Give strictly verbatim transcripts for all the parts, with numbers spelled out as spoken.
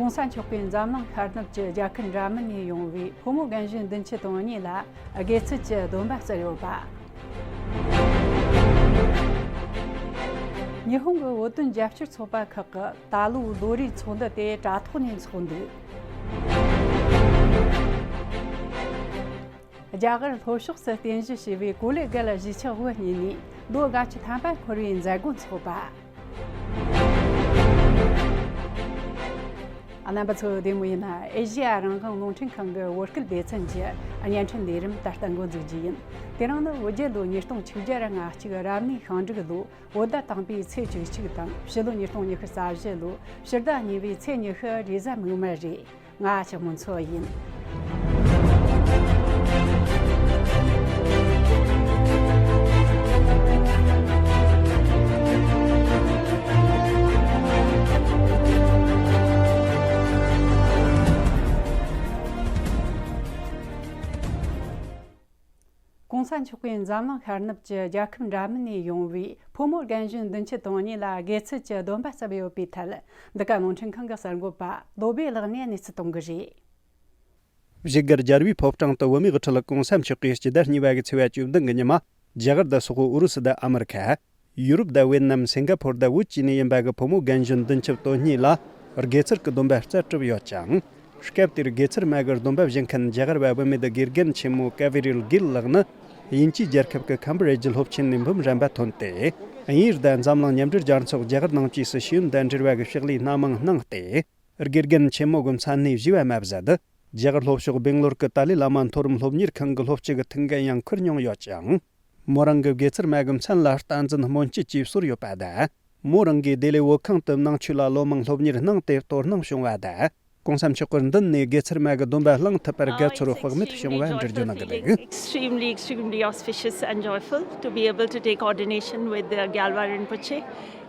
༸གོང་ས་མཆོག་གིས་འཛམ་གླིང་ཤར་ནུབ་ཀྱི་རྒྱལ་ཁབ་འདྲ་མིན་ནས་ཡོང་བའི་ཕོ་མོ་རྒན་གཞོན་བདུན་ཅུ་དོན་གཉིས་ལ་དགེ་ཚུལ་གྱི་སྡོམ་པ་བསྩལ་ཡོད་པ། ཉི་ཧོང་གི་བོད་དོན་རྒྱབ་སྐྱོར་ཚོགས་པ་ཁག་གི་ད་ལོའི་ལོ་རེའི་ཚོགས་འདུ་དེ་དྲ་ཐོག་ནས་འཚོགས་འདུག་རྒྱ་གར་ལྷོ་ཕྱོགས་སུ་རྟེན་གཞི་བྱས་པའི་གོ་ལའི་སྒང་གཞིས་ཆགས་བོད་གཉིས་ནས་ལོ་དགུ་བཅུ་ཐམ་པ་འཁོར་བའི་མཛད་སྒོ་འཚོགས་པ། རྣམ་པ་ཚོ་བདེ་མོ་ཡིན་ན། ཨེ་ཤེ་ཡ་རང་དབང་རླུང་འཕྲིན་ཁང་གི་བོད་སྐད་སྡེ་ཚན་གྱི་བརྙན་འཕྲིན་ལས་རིམ་ད་ལྟ་འགོ་འཛུགས་རྒྱུ་ཡིན། དེ་རིང་ནི་བོད་རྒྱལ་ལོ་ཉིས་སྟོང་ཆིག་བརྒྱ་ང་གཅིག་རབ་གནས་ཤིང་འབྲུག་ལོ་བོད་ཟླ་དང་པོའི་ཚེས་བཅུ་གཅིག་དང་། ཕྱི་ལོ་ཉིས་སྟོང་ཉི་ཤུ་རྩ་བཞི་ལོ་ཕྱི་ཟླ་གཉིས་པའི་ཚེས་ཉི་ཤུ་རེས་གཟའ་མིག་དམར་རེད། ང་ཞག་མོ་མཚོ་ཡིན། ༸གོང་ས་མཆོག་གིས་འཛམ་གླིང་ཤར་ནུབ་ཀྱི་རྒྱལ་ཁབ་འདྲ་མིན་ནས་ཡོང་བའི་ཕོ་མོ་རྒན་གཞོན་བདུན་ཅུ་དོན་གཉིས་ལ་དགེ་ཚུལ་གྱི་སྡོམ་པ་བསྩལ་ཡོད་པའི་ཐད། འདི་ག་རླུང་འཕྲིན་ཁང་གི་གསར་འགོད་པ་བློ་བྷེ་ལགས་ནས་གནས་ཚུལ་གཏོང་གི་རེད། བཞུགས་སྒར་རྒྱལ་བའི་ཕོ་བྲང་དུ་བོད་མིའི་དབུ་ཁྲིད་༸གོང་ས་མཆོག་གིས་སྤྱི་ཟླ་གཉིས་པ་གི་ཚེས་པ་བཅུ་བདུན་གི་ཉི་མ། རྒྱ་གར་དང་སོག་པོ་ཨུ་རུ་སུ་དང་ཨ་མི་རི་ཁ། ཡུ་རོབ་དང་ཝེ་ཏི་ནམ། སིང་ག་ཕོར་དང་བོད་བཅས་ནས་ཡིན་པ་གི་ཕོ་མོ་རྒན་གཞོན་བདུན་ཅུ་དོན་གཉིས་ལ་དགེ་ཚུལ་གྱི་སྡོམ་པ་བསྩལ་གྲུབ་ཡོད་ཅིང་། སྐབས་དེར་དགེ་ཚུལ་མ་གི་སྡོམ་པ་བཞེས་མཁན་རྒྱ་གར་བ་བུད་མེད་དགེ་རྒན་ཆེན་མོ་ཀ་བི་རིལ་གིལ་ལགས་ནི། དབྱིན་ཇིའི་རྒྱལ་ཁབ་ཀྱི་ཁམ་བྷི་རི་ཇི་སློབ་ཆེན་ནས་འབུམ་རམས་པ་ཐོན་ཏེ། དབྱིན་ཡུལ་དང་འཛམ་གླིང་མཉམ་འབྲེལ་རྒྱལ་ཚོགས་རྒྱ་གར་ནང་ཆོས་སུ་ཤེས་ཡོན་དང་འབྲེལ་བ་གི་ཕྱག་ལས་སྣ་མང་གནང་སྟེ། དགེ་རྒན་ཆེན་མོ་གི་མཚན་གནས་བཞེས་པ་མ་ཟད། རྒྱ་གར་ལྷོ་ཕྱོགས་སྦེང་ལོར་གྱི་ཏཱ་ལའི་བླ་མ་མཐོ་རིམ་སློབ་གཉེར་ཁང་གི་སློབ་སྤྱི་གི་ཐུགས་འགན་ཡང་འཁུར་མྱོང་ཡོད་ཅིང་། མོ་རང་གི་དགེ་ཚུལ་མ་གི་མཚན་ལ་བསྟན་འཛིན་སྨོན་སྐྱིད་ཅེས་གསོལ་ཡོད་པ་དང་། མོ་རང་གིས་ལྡི་ལི་བོད་ཁང་དུ་ནང་ཆོས་ལ་ལོ་མང་སློབ་གཉེར་གནང་སྟེ་དོ་སྣང་བྱུང་བ་དང་། ༸གོང་ས་མཆོག་གི་མདུན་ནས་དགེ་ཚུལ་མ་གི་སྡོམ་པ་བླངས་ཐུབ་པར་དགའ་ཚོར་དཔག་མེད་བྱུང་བ་འགྲེལ་བརྗོད་གནང་གི་འདུག Extremely, extremely auspicious and joyful to be able to take ordination with the Gyalwar Rinpoche.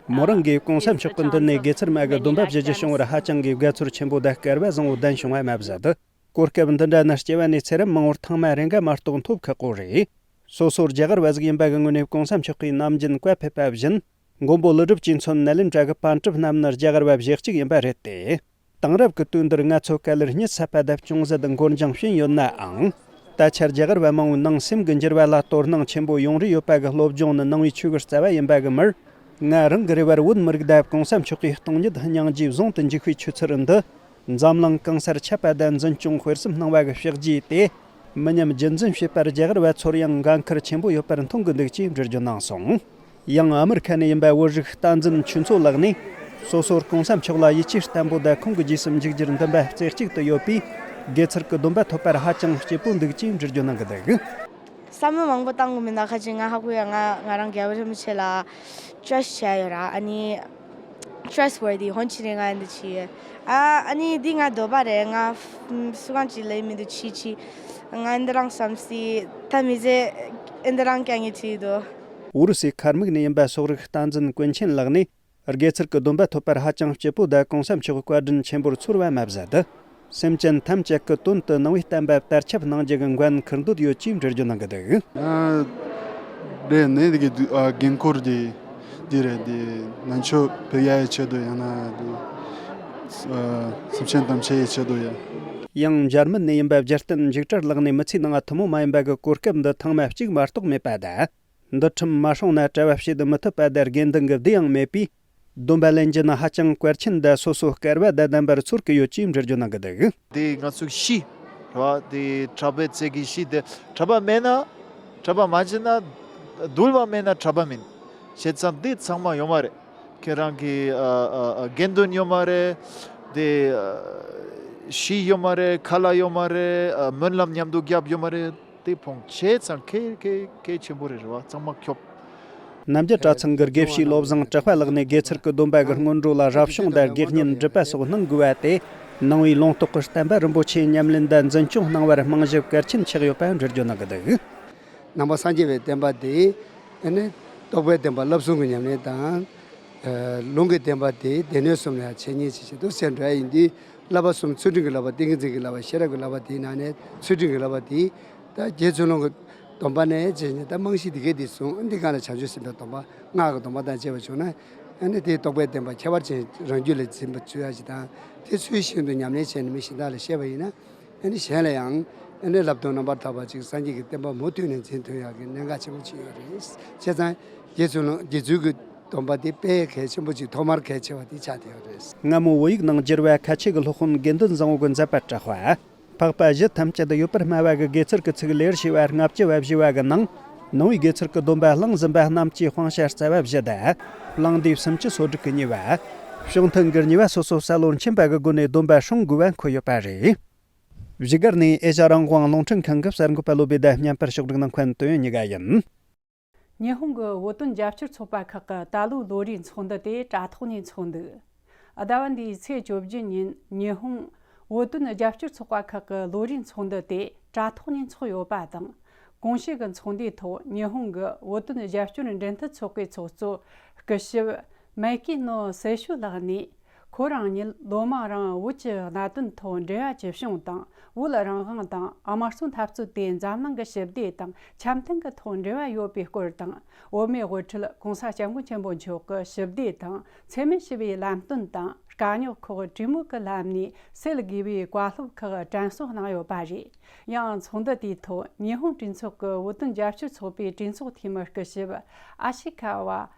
མོ་རང་གིས་༸གོང་ས་མཆོག་གི་མདུན་ནས་དགེ་ཚུལ་མ་གི་སྡོམ་པ་བཞེས་རྒྱུ་བྱུང་བར་ཧ་ཅང་གི་དགའ་ཚོར་ཆེན་པོ་དང་སྐལ་བ་བཟང་བོ་ལྡན་བྱུང་བ་མ་ཟད། གོ་སྐབས་འདི་འདྲ་ནི་སྐྱེ་བ་ནས་ཚེ་རབས་མང་བོར་ཐེངས་མ་རེ་འགའ་མ་གཏོགས་ཐོབ་ཁག་པོ་རེད། སོ་སོ་རྒྱ་གར་བ་ཟིག་ཡིན་པ་གི་ངོས་ནས་༸གོང་ས་མཆོག་གིས་ནམ་རྒྱུན་བཀའ་ཕེབས་པ་བཞིན། མགོན་པོ་ཀླུ་སྒྲུབ་ཀྱིས་མཚོན་ནཱ་ལེནྡྲ་གི་པཎ་གྲུབ་རྣམས་ནི་རྒྱ་གར་བ་བཞེས་གཅིག་ཡིན་པ་རེད་དེ། དེང་རབས་ཀྱི་དུས་འདིར་ང་ཚོ་ག་ལེར་གཉིད་སད་པ་དང་ཅུང་ཟད་འགོར་འགྱངས་ཕྱིན་ཡོད་ནའང་། ད་ཆ་རྒྱ་གར་བ་མང་བོའི་ནང་སེམས་ཀྱི་འགྱུར་བ་ལ་དོ་སྣང་ཆེན་པོ་ཡོང་རེ་ཡོད་པ་གི་སློབ་སྦྱོང་ནི་ནང་པའི་ཆོས་ཀྱི་རྩ་བ་ཡིན་པ་གི་མིར། ང་རང་གི་རེ་བར་བོད་མི་རིགས་དང་༸གོང་ས་མཆོག་གི་སྟོང་ཉིད་སྙིང་རྗེའི་ཟུང་དུ་འཇུག་པའི་ཆོས་ཚུལ་འདི། འཛམ་གླིང་གང་སར་ཁྱབ་པ་དང་འཛིན་སྐྱོང་སྤེལ་གསུམ་གནང་བ་གི་ཕྱག་རྗེས་དེ། མི་ཉམས་རྒྱུན་འཛིན་བྱེད་པར་རྒྱ་གར་བ་ཚོར་ཡང་འགན་ཁུར་ཆེན་པོ་ཡོད་པར་མཐོང་གི་འདུག་ཅེས་འགྲེལ་བརྗོད་གནང་སོང་། ཡང་ཨ་མི་རི་ཁ་ནས་ཡིན་པ་བོད་རིགས་བསྟན་འཛིན་ཆོས་མཚོ་ལགས་ནས། སོ་སོར་༸གོང་ས་མཆོག་ལ་ཡིད་ཆེས་བརྟན་པོ་དང་ཁོང་གི་རྗེས་སུ་འཇུག་རྒྱུར་འདུན་པ་རྩེ་གཅིག་ཏུ་ཡོད་པས། དགེ་ཚུལ་གྱི་སྡོམ་པ་ཐོབ་པར་ཧ་ཅང་སྐྱིད་པོ་འདུག་ཅེས་འགྲེལ་བརྗོད་གནང་གི་འདུག་བསམ་བློ་མང་པོ་བཏང་གི་མིན་ན། ཁ་ཅིག་ང་ཧ་གོ་ཡ། ང་ང་རང་རྒྱལ་བ་རིན་པོ་ཆེ་ལ་ཊྲ་སི་ཊི་བྱས་ཡོད་ར། ཨ་ནི་ཊྲ་སི་ཊི་ཝར་ཐི་ཧོན་ཆི་རེད། ང་འདི་ཆི་ཡོད། ཨ་ཨ་ནི་འདི་ང་འདོད་པ་རེད། ང་སུ་གང་ཅིག་ལས་མི་འདུག་ཆི་ཆི། ང་འདི་རང་བསམ་སྲིད། ད་མི་ཚེ་འདི་རང་སྐྱེལ་ངེས་ཆི་འདུག་ཨུ་རུ་སུའི་མཁར་དམག་ནས་ཡིན་པ་སོག་རིགས་བསྟན་འཛིན་ཀུན་མཁྱེན་ལགས་ནས། དགེ་ཚུལ་གྱི་སྡོམ་པ་ཐོབ་པར་ཧ་ཅང་སྐྱིད་པོ་དང་༸གོང་ས་མཆོག་བཀའ་དྲིན་ཆེན་པོར་ཚོར་བ་མ་ཟད། སེམས་ཅན་ཐམས་ཅད་ཀྱི་དོན་དུ་ནང་པའི་བསྟན་པ་དར་ཁྱབ་གནང་རྒྱུ་གི་འགན་འཁུར་འདོད་ཡོད་ཅེས་འགྲེལ་བརྗོད་གནང་གི་འདུག་ཨ། རེད། ནས་དེ་གི་འདུག་ཨ། འགན་འཁུར་དེ་དེ་རེད། དེ་ནང་ཆོས་ཕུལ་ཡ་ཡི་ཆེད་དུ། ཡང་ན་དེ་ཨ། སེམས་ཅན་ཐམས་ཅད་ཀྱི་ཆེད་དུ་ཡ། ཡང་འཇར་མན་ནས་ཡིན་པ་རྒྱལ་བསྟན་འཇིགས་བྲལ་ལགས་ནས་མི་ཚེའི་ནང་ཐུན་མོང་མ་ཡིན་པ་གི་གོ་སྐབས་འདི་ཐེངས་མ་གཅིག་མ་གཏོགས་མེད་པ་དང་། འདུལ་ཁྲིམས་མ་སྲུང་ན་གྲྭ་བ་བྱེད་མི་ཐུབ་པ་དང་། དགེ་འདུན་གྱི་སྡེ་ཡང་མེད་པས། སྡོམ་པ་ལེན་རྒྱུ་ནི་ཧ་ཅང་གལ་ཆེན་དང་སོ་སོ་སྐལ་བ་དང་ལྡན་པར་ཚོར་གྱི་ཡོད་ཅེས་འགྲེལ་བརྗོད་གནང་གི་འདུག་དེ་ང་ཚོའི་གཤིས་རེད་བ། དེ་གྲྭ་པའི་རྩེ་གི་གཤིས་དེ། གྲྭ་པ་མེད་ན། གྲྭ་པ་མ་བྱས་ན། འདུལ་བ་མེད་ན་གྲྭ་པ་མིན། བྱས་ཙང་དེ་ཚང་མ་ཡོད་མ་རེད། ཁྱེད་རང་གི་ཨ་ཨ་ཨ་དགེ་འདུན་ཡོད་མ་རེད། དེ་ཨ་གཤིས་ཡོད་མ་རེད། ཁ་ལག་ཡོད་མ་རེད། ཨ་སྨོན་ལམ་མཉམ་དུ་རྒྱབ་ཡོད་མ་རེད། དེ་ཕོངས་བྱས་ཙང་གལ་གལ་གལ་ཆེན་པོ་རེད། རེད་བ། ཚང་མ་ཁྱོབ། རྣམ་རྒྱལ་གྲྭ་ཚང་གི་དགེ་བཤེས་བློ་བཟང་གྲགས་པ་ལགས་ནས་དགེ་ཚུལ་གྱི་སྡོམ་པ་གི་སྔོན་འགྲོ་ལ་རབ་བྱུང་དང་དགེ་བསྙེན་སྒྲུབ་པ་སོགས་གནང་དགོས་པ་དེ། ནང་པའི་ལུང་རྟོགས་ཀྱི་བསྟན་པ་རིན་པོ་ཆེའི་ཉམས་ལེན་དང་འཛིན་སྐྱོང་གནང་བར་རྨང་གཞི་གལ་ཆེན་ཆགས་ཡོད་པ་འགྲེལ་བརྗོད་གནང་གི་འདུག་ནང་པ་སངས་རྒྱས་པའི་བསྟན་པ་དེ་ནི་རྟོགས་པའི་བསྟན་པ་བསླབ་གསུམ་གྱི་ཉམས་ལེན་དང་། ལུང་གི་བསྟན་པ་དེ་སྡེ་སྣོད་གསུམ་ལ་འཆད་ཉན་བྱེད་བྱེད་དུ་གསལ་འགྲོ་ཡ་ཡིན་དུས། བསླབ་པ་གསུམ། ཚུལ་ཁྲིམས་ཀྱི་བསླབ་པ། ཏིང་ངེ་འཛིན་གྱི་བསླབ་པ། ཤེས་རབ་ཀྱི་བསླབ་པ་དེའི་ནང་ནས་ཚུལ་ཁྲིམས་ཀྱི་བསླབ་པ་དེ། ད་རྗེ་བཙུན་སློབ་དཔོན་གྱི་སྡོམ་པ་ནས་བྱས་ནས་ད་རྨང་གཞི་འདི་གའི་འདི་བཟུང་། འདི་ག་ལ་བྱང་ཆུབ་སེམས་དཔའི་སྡོམ་པ། སྔགས་ཀྱི་སྡོམ་པ་དང་བཅས་པ་བྱུང་ན། ཨ་ནི་དེའི་རྟོགས་པའི་བདེན་པ་ཁྱད་པར་ཅན་རང་རྒྱུད་ལ་འཛིན་པ་ཚུལ་ཡག་ཅིག་དང་། དེ་ཚུལ་བཞིན་དུ་ཉམས་ལེན་བྱས་ནས་མི་གཞན་དག་ལ་བཤད་པ་ཡིན་ན། ཨ་ནི་གཞན་ལ་ཡང་ཨ་ནི་བསླབ་སྟོན་རྣམ་པར་དག་པ་ཅིག་སངས་རྒྱས་ཀྱི་བསྟན་པ་མུ་མཐུད་ནས་འཛིན་ཐུབ་ཡག་གི་གནད་འགག་ཆེན་པོ་ཅིག་ཡོད་རེད། བྱས་ཙང་རྗེ་བཙུན་ལ་རྗེ་བཙུན་གྱི་སྡོམ་པ་དེ་དཔེ་གལ་ཆེན་པོ་ཅིག་ཐོག་མར་གལ་ཆེ་བ་དེ་ཆགས་བསྡད་ཡོད་རེད། སྔ་མོ་བོད་ཡིག་ནང་བསྒྱུར་བའི་ཁ་ཆེ་གི་སློབ་དཔོན་དགེ་འདུན་བཟང་པོ་གི་མཛད་པར་གྲགས་པ། འཕགས་པ་གཞི་ཐམས་ཅད་ཡོད་པར་སྨྲ་བ་གི་དགེ་ཚུལ་གྱི་ཚིག་ལེར་ཞེས་པ་ལྔ་བཅུ་བ་བཞི་བ་གི་ནང་། ནང་པའི་དགེ་ཚུལ་གྱི་སྡོམ་པ་གླེང་ཟིན་པ་རྣམས་ཀྱི་དཔང་བཤད་རྩ་བ་བཞི་དང་། གླེང་འདོད་སུམ་ཅུ་སོ་དྲུག་གི་གཉིས་པ། བྱུང་ཐུན་གྱི་གཉིས་པ་སོ་སོ་གསལ་བོར་མཁྱེན་པ་གི་སྒོ་ནས་སྡོམ་པ་སྲུང་དགོས་པ་འཁོད་ཡོད་པ་རེད། བཞུགས་སྒར་ནས་ཨེ་ཤ་རང་དབང་རླུང་འཕྲིན་ཁང་གི་གསར་འགོད་པ་བློ་བྷེ་དང་མཉམ་པར་ཕྱོགས་སྒྲིག་གནང་མཁན་དོན་ཡོད་ཉི་ག་ཡིན། ཉི་ཧོང་གི་བོད་དོན་རྒྱབ་སྐྱོར་ཚོགས་པ་ཁག་གི་ད་ལོའི་ལོ་རེའི་ཚོགས་འདུ་དེ་དྲ་ཐོག་ནས་འཚོགས་འདུག་ཟླ་བ་འདིའི་ཚེས་བཅོ་བརྒྱད་ཉིན་ཉི་ཧོང་བོད་དོན་རྒྱབ་སྐྱོར་ཚོགས་པ་ཁག་གི་ལོ་རེའི་ཚོགས་འདུ་དེ་དྲ་ཐོག་ནས་འཚོགས་ཡོད་པ་དང་། གོང་ཞུས་ཀྱི་ཚོགས་འདུའི་ཐོག་ཉི་ཧོང་གི་བོད་དོན་རྒྱབ་སྐྱོར་འབྲེལ་མཐུད་ཚོགས་པའི་ཚོགས་གཙོ་སྐུ་ཞབས་མའི་ཀི་ནོ་སེ་ཤུ་ལགས་ནས། ཁོ་རང་ཉིད་ལོ་མང་རིང་བོད་ཀྱི་གནད་དོན་ཐོག་འབྲེལ་བ་ཇི་བྱུང་དང་། བོད་རང་དབང་དང་དམངས་གཙོའི་འཐབ་རྩོད་དེ་འཛམ་གླིང་གི་ཞི་བདེ་དང་འཆམ་མཐུན་གྱི་ཐོག་འབྲེལ་བ་ཡོད་པའི་སྐོར་དང་། བོད་མིའི་དབུ་ཁྲིད་༸གོང་ས་༸སྐྱབས་མགོན་ཆེན་པོ་མཆོག་གི་ཞི་བདེ་དང་འཚེ་མེད་ཞི་བའི་ལམ་སྟོན་དང་། དཀའ་རྙོག་ཁག་གྲོས་མོལ་གྱི་ལམ་ནས་སེལ་དགོས་པའི་བཀའ་སློབ་ཁག་དྲན་གསོ་གནང་ཡོད་པ་རེད། ཡང་ཚོགས་འདུ་དེའི་ཐོག་ཉི་ཧོང་གྲོས་ཚོགས་ཀྱི་བོད་དོན་རྒྱབ་སྐྱོར་ཚོགས་པའི་གྲོས་ཚོགས་འཐུས་མི་སྐུ་ཞབས་ཨ་ཤི་ཁ་བ་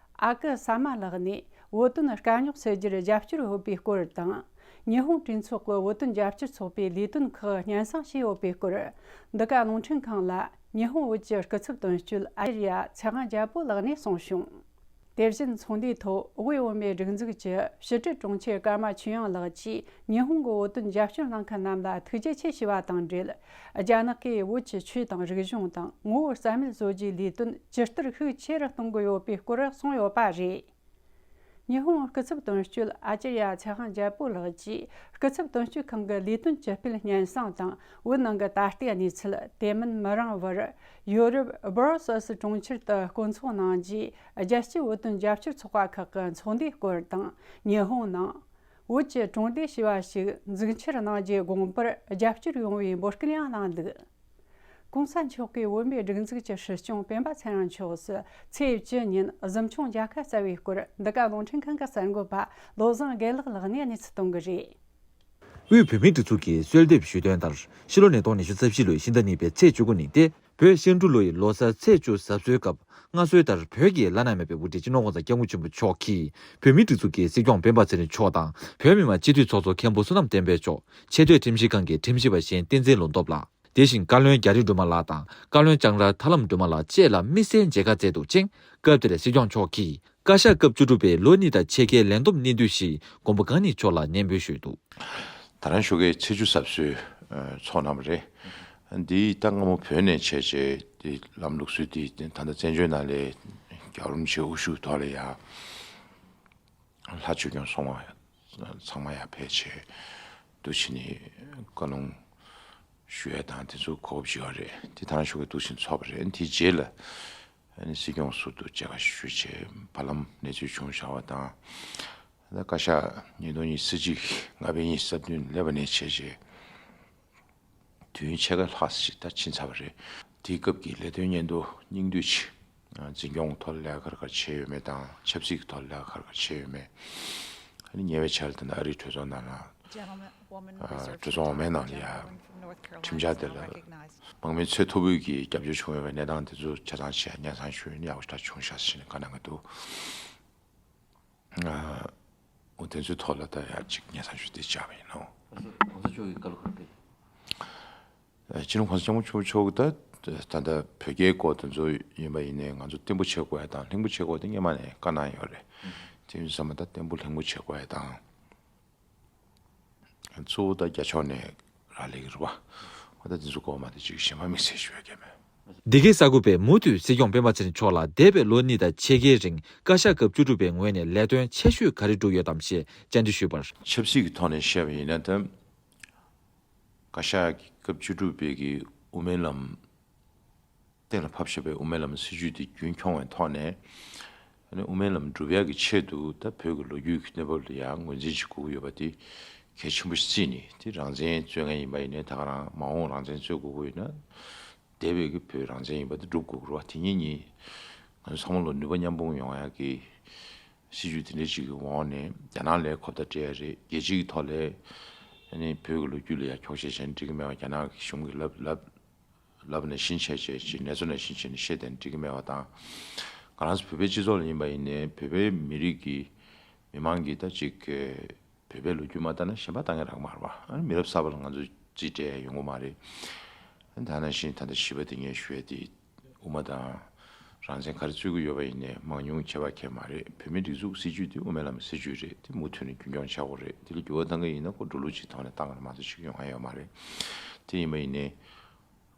ཨ་ཀི་ས་མ་ལགས་ནས། བོད་དོན་དཀའ་རྙོག་སེལ་རྒྱུར་རྒྱབ་སྐྱོར་ཡོད་པའི་སྐོར་དང་། ཉི་ཧོང་གྲོས་ཚོགས་ཀྱི་བོད་དོན་རྒྱབ་སྐྱོར་ཚོགས་པའི་ལས་དོན་ཁག་སྙན་སེང་བྱས་ཡོད་པའི་སྐོར། འདི་ག་རླུང་འཕྲིན་ཁང་ལ་ཉི་ཧོང་བོད་ཀྱི་སྐུ་ཚབ་དོན་གཅོད་ཨ་ཡེ་རི་ཡ་ཚེ་དབང་རྒྱལ་པོ་ལགས་ནས་གསུངས་བྱུང་། དེ་བཞིན་ཚོགས་འདུའི་ཐོག་དབུས་བོད་མིའི་སྒྲིག་འཛུགས་ཀྱི་ཕྱི་དྲིལ་དྲུང་ཆེ་ཀརྨ་ཆོས་དབྱངས་ལགས་ཀྱིས་ཉི་ཧོང་གི་བོད་དོན་རྒྱབ་སྐྱོར་གནང་མཁན་རྣམས་ལ་ཐུགས་རྗེ་ཆེ་ཞུས་པ་དང་འབྲེལ། རྒྱ་ནག་གིས་བོད་ཀྱི་ཆོས་དང་རིག་གཞུང་དང་ངོ་བོ་རྩ་མེད་བཟོ་རྒྱུའི་ལས་དོན་ཇི་ལྟར་ཤུགས་ཆེ་རུ་གཏོང་གི་ཡོད་པའི་སྐོར་གསུངས་ཡོད་པ་རེད། ཉི་ཧོང་སྐུ་ཚབ་དོན་གཅོད་ཨ་ཅར་ཡ་ཚེ་དབང་རྒྱལ་པོ་ལགས་ཀྱིས་སྐུ་ཚབ་དོན་གཅོད་ཁང་གི་ལས་དོན་ཇི་སྤེལ་སྙན་སེང་དང་། བོད་ནང་གི་ད་ལྟའི་གནས་ཚུལ། དེ་མིན་མི་རིང་བར་ཡོ་རོབ་སྦར་སེལ་སི་གྲོང་ཁྱེར་དུ་སྐོང་ཚོགས་གནང་རྗེས། རྒྱལ་སྤྱིའི་བོད་དོན་རྒྱབ་སྐྱོར་ཚོགས་པ་ཁག་གི་ཚོགས་འདུའི་སྐོར་དང་། ཉི་ཧོང་ནང་བོད་ཀྱི་གྲོང་སྡེ་ཞེས་པ་ཞིག་འཛུགས་འཆར་གནང་རྒྱུའི་དགོངས་པར་རྒྱབ་སྐྱོར་ཡོང་བའི་འབོད་སྐུལ་ཡང་གནང་འདུག ༸གོང་ས་མཆོག་གིས་བོད་མིའི་སྒྲིག་འཛུགས་ཀྱི་སྲིད་སྐྱོང་སྤེན་པ་ཚེ་རིང་མཆོག་སུ་ཚེས་བཅུ་ཉིན་གཟིམ་ཆུང་མཇལ་ཁ་བསྩལ་བའི་སྐོར། འདི་ག་རླུང་འཕྲིན་ཁང་གི་གསར་འགོད་པ་བློ་བཟང་དགེ་ལེགས་ལགས་ནས་གནས་ཚུལ་གཏོང་གི་རེད། དབུས་བོད་མིའི་སྒྲིག་འཛུགས་ཀྱིས་གསོལ་འདེབས་ཞུས་དོན་ལྟར། ཕྱི་ལོ་ཉིས་སྟོང་ཉི་ཤུ་རྩ་བཞི་ལོའི་ཕྱི་ཟླ་གཉིས་པའི་ཚེས་བཅུ་དགུ་ཉིན་ཏེ། བོད་ཤིང་འབྲུག་ལོ་ཡི་ལོ་གསར་ཚེས་བཅུ་གཟབ་གསོལ་སྐབས། སྔར་སྲོལ་ལྟར་བོད་ཀྱི་བླ་ན་མེད་པའི་དབུ་ཁྲིད་སྤྱི་ནོར་༸གོང་ས་༸སྐྱབས་མགོན་ཆེན་པོ་མཆོག་གིས་བོད་མིའི་སྒྲིག་འཛུགས་ཀྱི་སྲིད་སྐྱོང་སྤེན་པ་ཚེ་རིང་མཆོག་དང་། བོད་མི་མང་སྤྱི་འཐུས་ཚོགས་གཙོ་མཁན་པོ་བསོད་ནམས་བསྟན་འཕེལ་མཆོག་ཆེས་མཐོའི་ཁྲིམས་ཞིབ་ཁང་གི་ཁྲིམས་ཞིབ་པ་གཞན་བསྟན་འཛིན་ལོ་འདོབས་ལགས། དེ་བཞིན་བཀའ་བློན་རྒྱ་རི་སྒྲོལ་མ་ལགས་དང་བཀའ་བློན་ལྕང་ར་ཐར་ལམ་སྒྲོལ་མ་ལགས་བཅས་ལ་དམིགས་བསལ་མཇལ་ཁ་བསྩལ་འདུག་ཅིང་། སྐབས་དེར་སྲིད་སྐྱོང་མཆོག་གིས། བཀའ་ཤག་སྐབས་བཅུ་དྲུག་པའི་ལོ་གཉིས་དང་ཕྱེད་ཀའི་ལས་བསྡོམས་སྙིང་བསྡུས་ཤིག་མགོན་པོ་གང་ཉིད་མཆོག་ལ་སྙན་འབུལ་ཞུས་འདུག་ད་རང་ཞོགས་ཀའི་ཚེས་བཅུ་གཟབ་གསོལ་ཚོགས་གནང་བ་རེད། འདི་ད་སྔ་མོ་བོད་ནས་བྱས་རྗེས་དེ་ལམ་ལུགས་སྲོལ་དེ་ད་ལྟ་བཙན་བྱོལ་ནང་ལ་རྒྱལ་བ་རིན་པོ་ཆེ་དབུ་བཞུགས་ཐོག་ལ་ཡ། ལྷ་ཆོས་སྐྱོང་སྲུང་མ་ཚང་མ་ཡར་ཕེབས་བྱས། འདུ་བྱེད་ནི་བཀའ་ལུང་ཞུ་ཡ་དང་དེ་ཚོ་གོ་སྐབས་བྱེད་པ་རེད། དེ་ཐང་ཤོག་གི་འདུ་བྱེད་ཚོགས་པ་རེད། དེའི་རྗེས་ལ་ཨ་ནི་སྲིད་སྐྱོང་ཟུར་དུ་མཇལ་ཁ་ཞུ་བྱས་བར་ལམ་གནས་ཚུལ་བྱུང་བཞག་པ་དང་། ད་བཀའ་ཤག་ཉིས་སྟོང་ཉི་ཤུ་རྩ་གཅིག་ལྔ་པའི་ཉིན་སྲ་བརྟན་སླེབས་པ་ནས་བྱས་རྗེས། དུས་ཡུན་ཕྱེད་ཀ་ལྷག་ཞིག་ད་ཕྱིན་ཚར་བ་རེད། དེའི་སྐབས་ཀྱི་ལས་དོན་སྙན་ཐོ་སྙིང་བསྡུས་ཤིག་འཛིན་སྐྱོང་ཐོག་ལ་ལས་ཀ་ག་རེ་ག་རེ་བྱས་ཡོད་མེད་དང་ཆབ་སྲིད་ཀྱི་ཐོག་ལ་ལས་ཀ་ག་རེ་ག་རེ་བྱས་ཡོད་མེད། ཨ་ནི་ཉེ་བའི་ཆར་ད་ལྟ་ཨ་རིའི་གྲོས་ཚོགས་ནང་ལ་གྲོས་ཚོགས་འོག་མའི་ནང་ལ་ཡ་ཁྲིམས་འཆར་དེ་ལ་དམག་མི་ཚོས་ཐོ་འབུད་ཀྱི་རྒྱབ་སྐྱོར་བྱུང་ཡོད་པའི་གནས་སྟངས་དེ་ཚོ་ཆ་ཚང་ཞིག་སྙན་སེང་ཞུས་ཡོད་ན་ཡག་པོ་ཞེ་དྲག་བྱུང་ཤག་ཟེར་ནས་བཀའ་གནང་གི་འདུག་འོ་དེ་ཚོའི་ཐོག་ལ་ད་ཡ་གཅིག་སྙན་སེང་ཞུ་དེ་བྱས་པ་ཡིན་ནོ། གོང་ས་མཆོག་གིས་བཀའ་སློབ་ག་རེ་སྤེལ། སྤྱི་ནོར་༸གོང་ས་༸སྐྱབས་མགོན་ཆེན་པོ་མཆོག་གིས་ད་ད་ལྟ་བོད་རྒྱའི་སྐོར་དེ་ཚོ་ཡིན་པ་ཡིན་ནའི་ང་ཚོ་བརྟན་པོ་བྱེད་དགོས་ཡ་དང་ལྷིང་པོ་བྱེད་དགོས་དེ་སྔོན་མ་ནས་བཀའ་གནང་ཡོད་རེད། དེ་ཡིན་ཙང་ད་བརྟན་པོ་ལྷིང་པོ་བྱེད་དགོས་ཡ་དང་། གཙོ་བོ་ད་རྒྱ་ཕྱོགས་ནས་རག་ལས་ཀྱི་རེད་བ། ཨ་ད་དེ་ཚོ་སྐོར་མ་དེ་ཅིག་གཞན་པ་དམིགས་བསལ་ཞུ་ཡ་གལ་མེད། འདི་གའི་གསར་འགོད་པས་མུ་མཐུད་སྲིད་སྐྱོང་སྤེན་པ་ཚེ་རིང་མཆོག་ལ་འདས་པའི་ལོ་གཉིས་དང་ཕྱེད་ཀའི་རིང་བཀའ་ཤག་སྐབས་བཅུ་དྲུག་པའི་ངོས་ནས་ལས་དོན་ཆེ་ཤོས་ག་རེ་བསྒྲུབས་ཡོད་དམ་ཞེས་བཅར་འདྲི་ཞུས་པར། ཆབ་སྲིད་ཀྱི་ཐོག་ནས་བཤད་པ་ཡིན་ན་ད། བཀའ་ཤག་གི་སྐབས་བཅུ་དྲུག་པའི་གི་དབུ་མའི་ལམ་གཏན་ལ་ཕབ་བཞག་པའི་དབུ་མའི་ལམ་སྲིད་བྱུས་དེ་རྒྱུན་འཁྱོངས་པའི་ཐོག་ནས། ཨ་ནི་དབུ་མའི་ལམ་སྒྲུབ་ཡག་གི་ཆེད་དུ་ད་བོད་ཀྱི་ལོ་རྒྱུས་ཀྱི་གནས་བབ་ལ་ཡང་ངོས་འཛིན་ཅིག་དགོས་ཀྱི་ཡོད་པ་དེ་གལ་ཆེན་པོ་ཞིག་བརྩིས་ནས་དེ་རང་བཙན་རྩོད་མཁན་ཡིན་པ་ཡིན་ནའི་ད་ག་རང་མ་འོངས་རང་བཙན་རྩོད་དགོས་ཀྱི་ཡོད་ན། འདས་པའི་གི་བོད་རང་བཙན་ཡིན་པ་དེ་སྒྲུབ་དགོས་ཀྱི་རེད་བ། དེ་གཉིས་གཉིས་ང་ཚོ་ཚང་མ་ལ་ནུས་པ་མཉམ་སྤུངས་ཡོང་ཡག་གི་ སྲིད་ཇུས་དེ་འདྲ་ཅིག་གི་འོག་ནས་རྒྱ་ནག་ལ་གོ་བརྡ་སྤྲད་ཡ་རེད། རྒྱལ་སྤྱི་གི་ཐོག་ལ་ཨ་ནི་བོད་ཀྱི་ལོ་རྒྱུས་ལ་ཡ་འཁྱོག་བཤད་བྱས་ན་འགྲིག་གི་མེད་པ་རྒྱ་ནག་གི་གཞུང་གིས་ལབ་ལབ་ལབ་ནས་ཤིན་ཆད་བྱས་ཅིག་གནས་ཚུལ་ནང་ཤིན་ཆད་ནས་བཤད་དེ་འགྲིག་གི་མེད་པ་དང་། ང་རང་ཚོ་བོད་པའི་སྤྱི་ཚོགས་ལ་ཡིན་པ་ཡིན་ནའི་བོད་པའི་མི་རིགས་ཀྱི་མི་མང་གིས་ད་ཅིག་བོད་པའི་ལོ་རྒྱུས་མ་ལྟ་ན་གཞན་པ་ལྟ་མཁན་རག་མ་རེད་པ། ཨ་ནི་མི་རབས་གསར་པ་ལ་ང་ཚོས་རྩིས་སྤྲད་ཡ་ཡོང་གི་མ་རེད། ད་ནང་བཞིན་ད་ལྟ་བཞི་པ་དེ་ངས་ཞུ་ཡ་དེ་དབུ་མ་དང་རང་བཙན་ག་རེ་རྩོད་ཀྱི་ཡོད་པ་ཡིན་ནའི་མང་ཉུང་ཁྱད་པར་གང་ཡང་མ་རེད། བོད་མིའི་སྒྲིག་འཛུགས་སྲིད་ཇུས་དེ་དབུ་མའི་ལམ་སྲིད་ཇུས་རེད། དེ་མུ་མཐུད་ནས་རྒྱུན་སྐྱོང་བྱ་དགོས་རེད། དེ་ལ་འགྱུར་བ་གཏང་གི་ཡིན་ན་ཁོ་འགྲོ་ལུགས་ཅིག་ཐོག་ནས་བཏང་གི་མ་གཏོགས་ཅིག་ཡོང་ཡ་ཡོད་མ་རེད། དེ་ཡིན་པ་ཡིན་ནའི་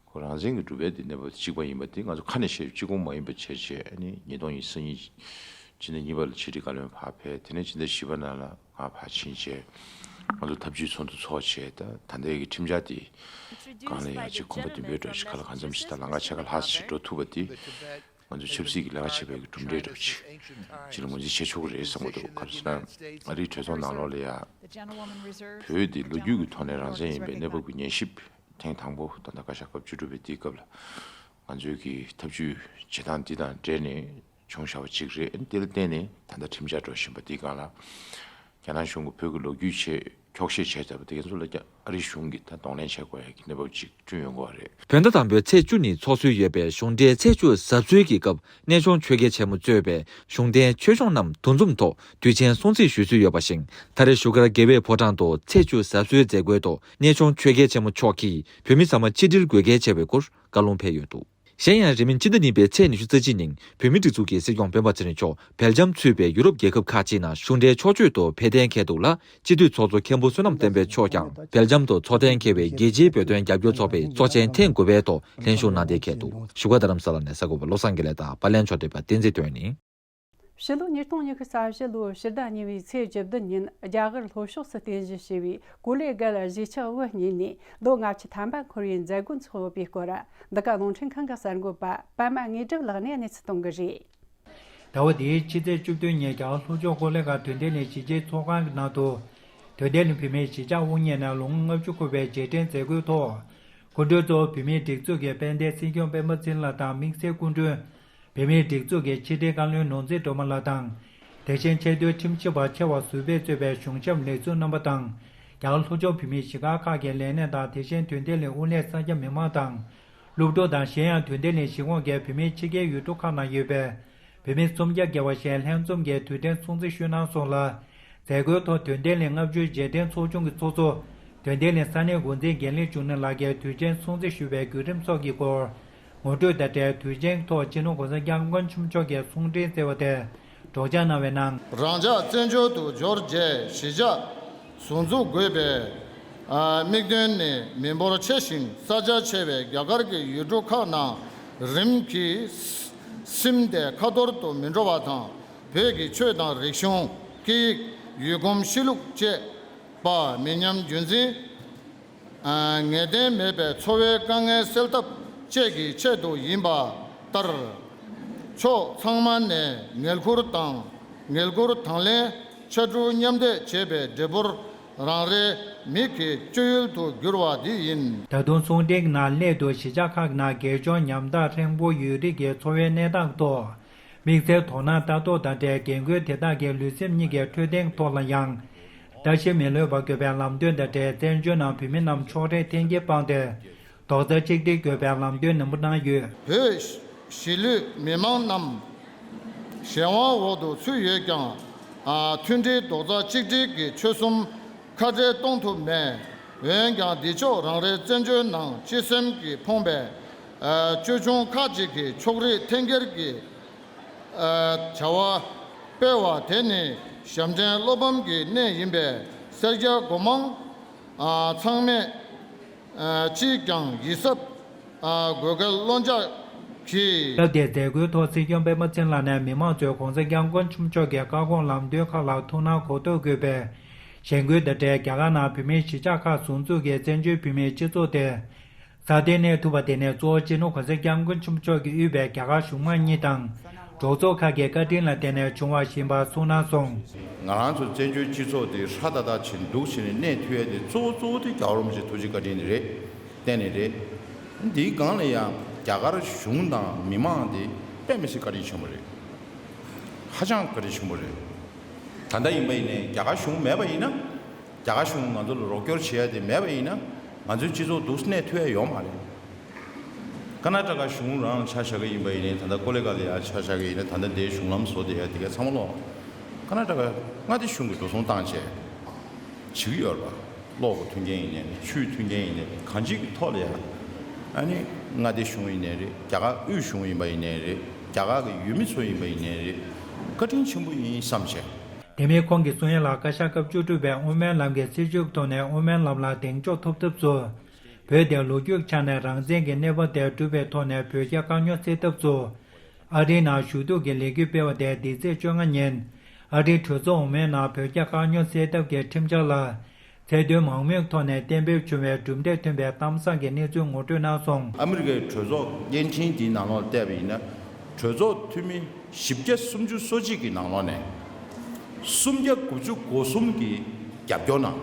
ཁོ་རང་བཙན་གྱི་སྒྲུབ་པའི་དེ་གནས་བབ་གཅིག་པ་ཡིན་པ་དེ་ང་ཚོ་ཁ་ནས་བཤད་གཅིག་པུ་མ་ཡིན་པ་བྱས་བྱས། ཨ་ནི་ཉིས་སྟོང་ཉི་ཤུ་རྩ་གཉིས་སྤྱི་ཟླ་གཉིས་པ་ལ་ཕྱི་དྲིལ་བཀའ་བློན་ཕར་ཕེབས། དེ་ནས་སྤྱི་ཟླ་བཞི་པ་ནང་ལ་ང་ཕར་ཕྱིན་བྱས། ང་ཚོ་འཐབ་ཇུས་ཚོགས་འདུ་ཚོགས་བྱས། ད་ད་ལྟའི་གི་ཁྲིམས་འཆར་དེ་སྒང་ལ་ཡ་ཅིག་གོམ་པ་མདུན་སྤོས་འདྲ་ཞིག་ག་ལ་གང་འཚམ་ཞིག་ད་ལམ་ཁ་ཕྱེད་ཀ་ལྷག་ཞིག་འགྲོ་ཐུབ་པ་དེ་ང་ཚོ་ཆབ་སྲིད་ཀྱི་ལས་ཀ་བྱེད་པའི་གི་གྲུབ་འབྲས་འདྲ་ཅིག་ཅིག་ལ་ངོས་འཛིན་བྱེད་ཆོག་གི་རེད་བསམ་གི་འདུག་ག་རེ་ཟེར་ན་ཨ་རིའི་གྲོས་ཚོགས་ནང་ལོགས་ལ་ཡ་བོད་དེ་ལོ་རྒྱུས་ཀྱི་ཐོག་ནས་རང་བཙན་ཡིན་པའི་གནས་བབ་ཀྱི་ཉན་ཞིབ་ཐེངས་དང་པོ་ད་ལྟ་བཀའ་ཤག་སྐབས་བཅུ་དྲུག་པའི་དེའི་སྐབས་ལ་ང་ཚོའི་གི་ཐབས་ཇུས་བྱེད་སྟངས་འདི་དང་འབྲེལ་ནས་བྱུང་བཞག་པ་ཅིག་རེད། དེ་ལ་བརྟེན་ནས་ད་ལྟ་ཁྲིམས་འཆར་འགྲོ་བཞིན་པ་འདིའི་སྒང་ལ་རྒྱ་ནག་གཞུང་གིས་བོད་ཀྱི་ལོ་རྒྱུས་ཆེད་འཁྱོག་བཤད་བྱས་བསྡད་པ་དེ་ཚོ་ལ་ཀྱང་ཨ་རིའི་གཞུང་གིས་ད་གདོང་ལེན་བྱེད་དགོས་ཡ་གི་གནས་བབ་ཅིག་བསྐྲུན་ཡོང་གི་ཡོད་རེད། བོད་ཟླ་དང་པོའི་ཚེས་བཅུ་ནི་ཚོགས་སྲོལ་ཡོད་པའི་གཞུང་འབྲེལ་ཚེས་བཅུ་གཟབ་གསོལ་གྱི་སྐབས་གནས་ཆུང་ཆོས་རྒྱལ་ཆེན་མོ་གཙོས་པའི་གཞུང་འབྲེལ་ཆོས་སྐྱོང་རྣམས་འདུ་འཛོམས་ཐོག་དུས་ཆེན་སྲུང་བརྩི་ཞུ་སྲོལ་ཡོད་པ་བཞིན། ད་རེས་བཞུགས་སྒར་དགེ་བའི་ཕོ་བྲང་དུ་ཚེས་བཅུ་གཟབ་གསོལ་མཛད་སྒོའི་ཐོག་གནས་ཆུང་ཆོས་རྒྱལ་ཆེན་མོ་མཆོག་གིས་བོད་མི་ཚང་མ་ཆིག་སྒྲིལ་དགོས་གལ་ཆེ་བའི་སྐོར་བཀའ་ལུང་ཕེབས་ཡོད་འདུག་གཞན་ཡང་། རིང་མིན་སྤྱི་ཟླ་གཉིས་པའི་ཚེས་ཉི་ཤུ་རྩ་གཅིག་ཉིན་བོད་མིའི་སྒྲིག་འཛུགས་ཀྱི་སྲིད་སྐྱོང་སྤེན་པ་ཚེ་རིང་མཆོག་སྦེལ་ཇམ་ཚུད་པའི་ཡུ་རོབ་རྒྱལ་ཁབ་ཁག་ཅིག་ནང་གཞུང་འབྲེལ་ཕྱོགས་བསྐྱོད་དུ་ཕེབས་གཏན་འཁེལ་འདུག་ལ། སྤྱི་འཐུས་ཚོགས་གཙོ་མཁན་པོ་བསོད་ནམས་བསྟན་འཕེལ་མཆོག་ཀྱང་སྦེལ་ཇམ་དུ་འཚོགས་གཏན་འཁེལ་བའི་རྒྱལ་སྤྱིའི་བོད་དོན་རྒྱབ་སྐྱོར་ཚོགས་པའི་ཚོགས་ཆེན་ཐེངས་དགུ་པའི་ཐོག་ལྷན་ཞུགས་གནང་གཏན་འཁེལ་འདུག་བཞུགས་སྒར་རྡ་རམ་ས་ལ་ནས་གསར་འགོད་པ་བློ་བཟང་དགེ་ལེགས་དང་པར་ལེན་ཕྱོགས་བསྡུས་པ་བསྟན་འཛིན་དོན་ནི། ཕྱི་ལོ་ཉིས་སྟོང་ཉི་ཤུ་རྩ་བཞི་ལོའི་ཕྱི་ཟླ་གཉིས་པའི་ཚེས་བཅུ་བདུན་ཉིན་རྒྱ་གར་ལྷོ་ཕྱོགས་སུ་རྟེན་གཞི་བྱས་པའི་གོ་ལའི་རྒལ་གཞིས་ཆགས་དབུ་བརྙེས་ནས་ལོ་ལྔ་བཅུ་ཐམ་པ་འཁོར་བའི་མཛད་སྒོ་འཚོགས་པའི་སྐོར། འདི་ག་རླུང་འཕྲིན་ཁང་གི་གསར་འགོད་པ་པད་མ་དངོས་གྲུབ་ལགས་ནས་གནས་ཚུལ་གཏོང་གི་རེད། ཟླ་བ་འདིའི་ཕྱི་ཚེས་བཅུ་བདུན་ཉིན་རྒྱ་གར་ལྷོ་ཕྱོགས་ཀོ་ལི་གྷལ་དོན་ལྡན་གླིང་གཞིས་ཆགས་ཚོགས་ཁང་གི་ནང་དུ། དོན་ལྡན་གླིང་བུད་མེད་གཞིས་ཆགས་དབུ་བརྙེས་ནས་ལོ་ངོ་ལྔ་བཅུ་འཁོར་བའི་རྗེས་དྲན་མཛད་སྒོའི་ཐོག་སྐུ་མགྲོན་གཙོ་བོ་བོད་མིའི་སྒྲིག་འཛུགས་ཀྱི་དཔལ་ལྡན་སྲིད་སྐྱོང་སྤེན་པ་ཚེ་རིང་ལགས་དང་དམིགས་བསལ་སྐུ་མགྲོན། བོད་མིའི་སྒྲིག་འཛུགས་ཀྱི་ཕྱི་དྲིལ་བཀའ་བློན་ནོར་འཛིན་སྒྲོལ་མ་ལགས་དང་། དེ་བཞིན་ཆེས་མཐོའི་ཁྲིམས་ཞིབ་པ་ཆེ་བ་ཟུར་པས་གཙོས་པའི་གཞུང་ཞབས་ལས་ཟུར་རྣམ་པ་དང་། རྒྱ་གར་ལྷོ་ཕྱོགས་བོད་མིའི་གཞིས་སྒར་ཁག་གི་ལས་སྣེ་དང་། དེ་བཞིན་དོན་ལྡན་གླིང་དབུ་བརྙེས་ས་སྐྱ་མི་མང་དང་། སློབ་ཕྲུག་དང་གཞན་ཡང་དོན་ལྡན་གླིང་གཞིས་ཁོངས་ཀྱི་བོད་མིའི་ཕྱི་རྒྱལ་ཡུལ་གྲུ་ཁག་ནང་ཡོད་པའི་བོད་མི་སུམ་བརྒྱ་བརྒལ་བ་ཞིག་ལྷན་འཛོམས་ཀྱིས་དུས་དྲན་སྲུང་བརྩི་ཞུས་གནང་སོང་ལ། མཛད་སྒོའི་ཐོག་དོན་ལྡན་གླིང་ལྔ་བཅུའི་རྗེས་དྲན་ཚོགས་ཆུང་གི་ཚོགས་གཙོ་དོན་ལྡན་གླིང་ས་གནས་འགོ་འཛིན་དགེ་ལེགས་འབྱུང་གནས་ལགས་ཀྱིས་དུས་ཆེན་སྲུང་བརྩི་ཞུ་བའི་བརྒྱུད་རིམ་སོགས་ཀྱི་སྐོར་ངོ་སྤྲོད་དང་འབྲེལ། དུས་ཆེན་ཐོག་སྤྱི་ནོར་༸གོང་ས་༸སྐྱབས་མགོན་ཆེན་པོ་མཆོག་གིས་གསུང་འཕྲིན་བསྩལ་བ་དེ་སྒྲོག་སྦྱང་གནང་བའི་ནང་། རང་ཅག་བཙན་བྱོལ་དུ་འབྱོར་རྗེས་གཞིས་ཆགས་ཟུར་འཛུགས་དགོས་པའི་དམིགས་འདུན་ནི་མི་འབོར་ཆེ་ཞིང་ས་ཆ་ཆེ་བའི་རྒྱ་གར་གྱི་ཡུལ་གྲུ་ཁག་ནང་རིམ་གྱིས་ཟིན་ཏེ་ཁ་ཐོར་དུ་མི་འགྲོ་བ་དང་། བོད་ཀྱི་ཆོས་དང་རིག་གཞུང་། སྐད་ཡིག། ཡུལ་གོམས་གཤིས་ལུགས་བཅས་པ་མི་ཉམས་རྒྱུན་འཛིན། ངེས་གཏན་མེད་པའི་འཚོ་བའི་དཀའ་ངལ་སེལ་ཐབས་བཅས་ཀྱི་ཆེད་དུ་ཡིན་པ་ལྟར། ཕྱོགས་ཚང་མ་ནས་ངལ་ཁུར་དང་། ངལ་ཁུར་དང་ལེན། ཕྱར་གྲུ་མཉམ་འདེགས་བྱེད་པའི་འབྲས་བུར་རང་རེའི་མིག་གི་སྤྱོད་ཡུལ་དུ་གྱུར་བ་འདི་ཡིན། ད་དུང་གསུང་འཕྲིན་ནང་སླད་དུ་གཞིས་ཆགས་ཁག་ནང་སྒེར་སྐྱོང་ཉམ་ཐག་ཕྲན་བུ་ཡོད་རིགས་ཀྱི་འཚོ་བའི་གནས་སྟངས་ཐོག་དམིགས་བསལ་དོ་སྣང་ལྟ་རྟོག་དང་འབྲེལ། རྒན་རྒོན་དེ་དག་གི་ལུས་སེམས་གཉིས་ཀའི་འཕྲོད་བསྟེན་ཐོག་ལ་ཡང་ལྟ་ཞིབ་མི་ལྷོད་པ་དགོས་པའི་ལམ་སྟོན་དང་འབྲེལ། བཙན་བྱོལ་ནང་བོད་མི་རྣམས་ཕྱོགས་རིས་འཐེན་འཁྱེར་སྤངས་ཏེ་རྡོག་རྩ་གཅིག་སྒྲིལ་དགོས་པའི་ལམ་སྟོན་ནན་པོ་གནང་ཡོད། བོད་གཞིས་ལུས་མི་མང་རྣམས་གཞན་དབང་འོག་ཏུ་ཚུད་ཡོད་ཀྱང་། མཐུན་སྒྲིལ་རྡོག་རྩ་གཅིག་སྒྲིལ་གྱི་ཆོད་སེམས་ཁ་བྲལ་གཏོང་ཐུབ་མེད། འོན་ཀྱང་འདི་ཕྱོགས་རང་རེའི་བཙན་བྱོལ་ནང་སྤྱི་སེམས་ཀྱིས་ཕོངས་པའི་ཅོལ་ཆུང་ཁག་ཅིག་གིས་ཕྱོགས་རིས་འཐེན་འཁྱེར་གྱི་བྱ་བ་སྤེལ་བ་དེ་ནི་ཞབས་འདྲེན་བློ་ཕམ་གྱི་གནས་ཡིན་པས། སེར་སྐྱ་སྒོ་མང་ཚང་མས་ཅིས་ཀྱང་ཡིད་གཟབ་དགོས་གལ་བློ་འཇགས་ཀྱིས། སྐབས་དེའི་མཛད་སྒོའི་ཐོག་སྲིད་སྐྱོང་སྤེན་པ་ཚེ་རིང་ལགས་ནས་མི་མང་ཚོས་༸གོང་ས་༸སྐྱབས་མགོན་ཆེན་པོ་མཆོག་གི་བཀའ་དགོངས་ལམ་སྟོན་ཁག་ལ་ཐུགས་སྣང་གོ་རྟོགས་དགོས་པའི་གཞེན་སྐུལ་དང་འབྲེལ། རྒྱ་གར་ནང་བོད་མིའི་གཞིས་ཆགས་ཁག་ཟུར་འཛུགས་ཀྱིས་བཙན་བྱོལ་བོད་མིའི་སྤྱི་ཚོགས་དེ་སྲ་བརྟན་གནས་ཐུབ་པ་དེ་ནི་གཙོ་བོ་སྤྱི་ནོར་༸གོང་ས་༸སྐྱབས་མགོན་ཆེན་པོ་མཆོག་གིས་དབུས་པའི་རྒྱ་གར་གཞུང་མང་གཉིས་དང་གྲོས་ཚོགས་ཁག་གི་བཀའ་དྲིན་ལ་བརྟེན་ནས་བྱུང་བ་ཡིན་པ་གསུངས་གནང་སོང་། ང་རང་ཚོ་བཙན་བྱོལ་སྤྱི་ཚོགས་དེ་ཧྲ་ཏག་ཏག་བྱས་འདུག་བྱས་ནས་གནས་ཐུབ་ཡ་དེ་གཙོ་བོ་གཙོ་བོ་དེ་རྒྱལ་བ་རིན་པོ་ཆེ་ཐུགས་རྗེ་བཀའ་དྲིན་དེ་རེད། བརྟེན་ནས་རེད། འདིའི་སྒང་ལ་ཡང་རྒྱ་གར་གཞུང་དང་མི་མང་དེ་དཔེ་མི་སྲིད་བཀའ་དྲིན་ཆེན་པོ་རེད། ཧ་ཅང་བཀའ་དྲིན་ཆེན་པོ་རེད། ད་ལྟ་ཡིན་པ་ཡིན་ནའི་རྒྱ་གར་གཞུང་མེད་པ་ཡིན་ན། རྒྱ་གར་གཞུང་ང་ཚོ་ལ་རོགས་སྐྱོར་བྱེད་ཡ་དེ་མེད་པ་ཡིན་ན། ང་ཚོའི་སྤྱི་ཚོགས་འདུག་གནས་ཐུབ་ཡ་ཡོད་མ་རེད། ཀར་ནཱ་ཊ་ཀ་གཞུང་རང་ལ་ཆ་བཞག་གི་ཡིན་པ་ཡིན་ནའི། ད་ལྟ་ཀོ་ལི་གྷལ་ལ་ཡ་ཆ་བཞག་གི་ཡིན་ན། ད་ལྟ་འདིའི་གཞུང་ལམ་བཟོ་བསྡད་ཡ་དེ་ག་ཚང་མ་ལོག་ཀར་ནཱ་ཊ་ཀ་མངའ་སྡེ་གཞུང་གིས་འགྲོ་སོང་བཏང་བྱས་བྱེད་ཀྱི་ཡོད་རེད་པ། གློག་གི་མཐུན་རྐྱེན་ཡིན་ནའི་རེད། ཆུའི་མཐུན་རྐྱེན་ཡིན་ནའི་རེད། གང་ཅིའི་ཐོག་ལ་ཡ། ཨ་ནི་མངའ་སྡེ་གཞུང་ཡིན་ནའི་རེད། རྒྱ་གར་དབུས་གཞུང་ཡིན་པ་ཡིན་ནའི་རེད། རྒྱ་གར་གྱི་ཡུལ་མི་ཚོ་ཡིན་པ་ཡིན་ནའི་རེད། བཀའ་དྲིན་ཆེན་པོ་ཡིན་བསམ་བྱས། དེ་མིན་ཁོང་གིས་གསུང་ཡ་ལ། བཀའ་ཤག་སྐབས་བཅུ་དྲུག་པས་དབུ་མའི་ལམ་གྱི་སྲིད་བྱུས་ཀྱི་ཐོག་ནས་དབུ་མའི་ལམ་ལ་གདེང་འཇོག་ཐོབ་ཐབས་སུ། བོད་དེ་ལོ་རྒྱུས་ཀྱི་ཆ་ནས་རང་བཙན་གྱི་གནས་བབ་དེ་གྲུབ་པའི་ཐོག་ནས་བོད་རྒྱ་དཀའ་རྙོག་སེལ་ཐབས་སུ། ཨ་རིའི་ནང་ཞུ་གཏུག་གི་ལས་འགུལ་སྤེལ་བ་དེ་འདི་ཚེས་བཅོ་ལྔ་ཉིན། ཨ་རིའི་གྲོས་ཚོགས་འོག་མའི་ནང་བོད་རྒྱ་དཀའ་རྙོག་སེལ་ཐབས་ཀྱི་ཁྲིམས་འཆར་ལ། ཚད་མཐོའི་མང་མོས་ཐོག་ནས་གཏན་འབེབས་བྱུང་བའི་གྲུབ་འབྲས་ཐོན་པའི་གཏམ་བཟང་གི་གནས་ཚུལ་ངོ་སྤྲོད་གནང་སོང་། ཨ་མི་རི་ཀའི་གྲོས་ཚོགས་བརྙན་འཕྲིན་འདིའི་ནང་ལོགས་བལྟས་པ་ཡིན་ན། གྲོས་ཚོགས་འཐུས་མི་བཞི་བརྒྱ་སུམ་ཅུ་སོ་གཅིག་གི་ནང་ལོགས་ནས་སུམ་བརྒྱ་དགུ་བཅུ་གོ་གསུམ་གྱིས་རྒྱབ་སྐྱོར་གནང་།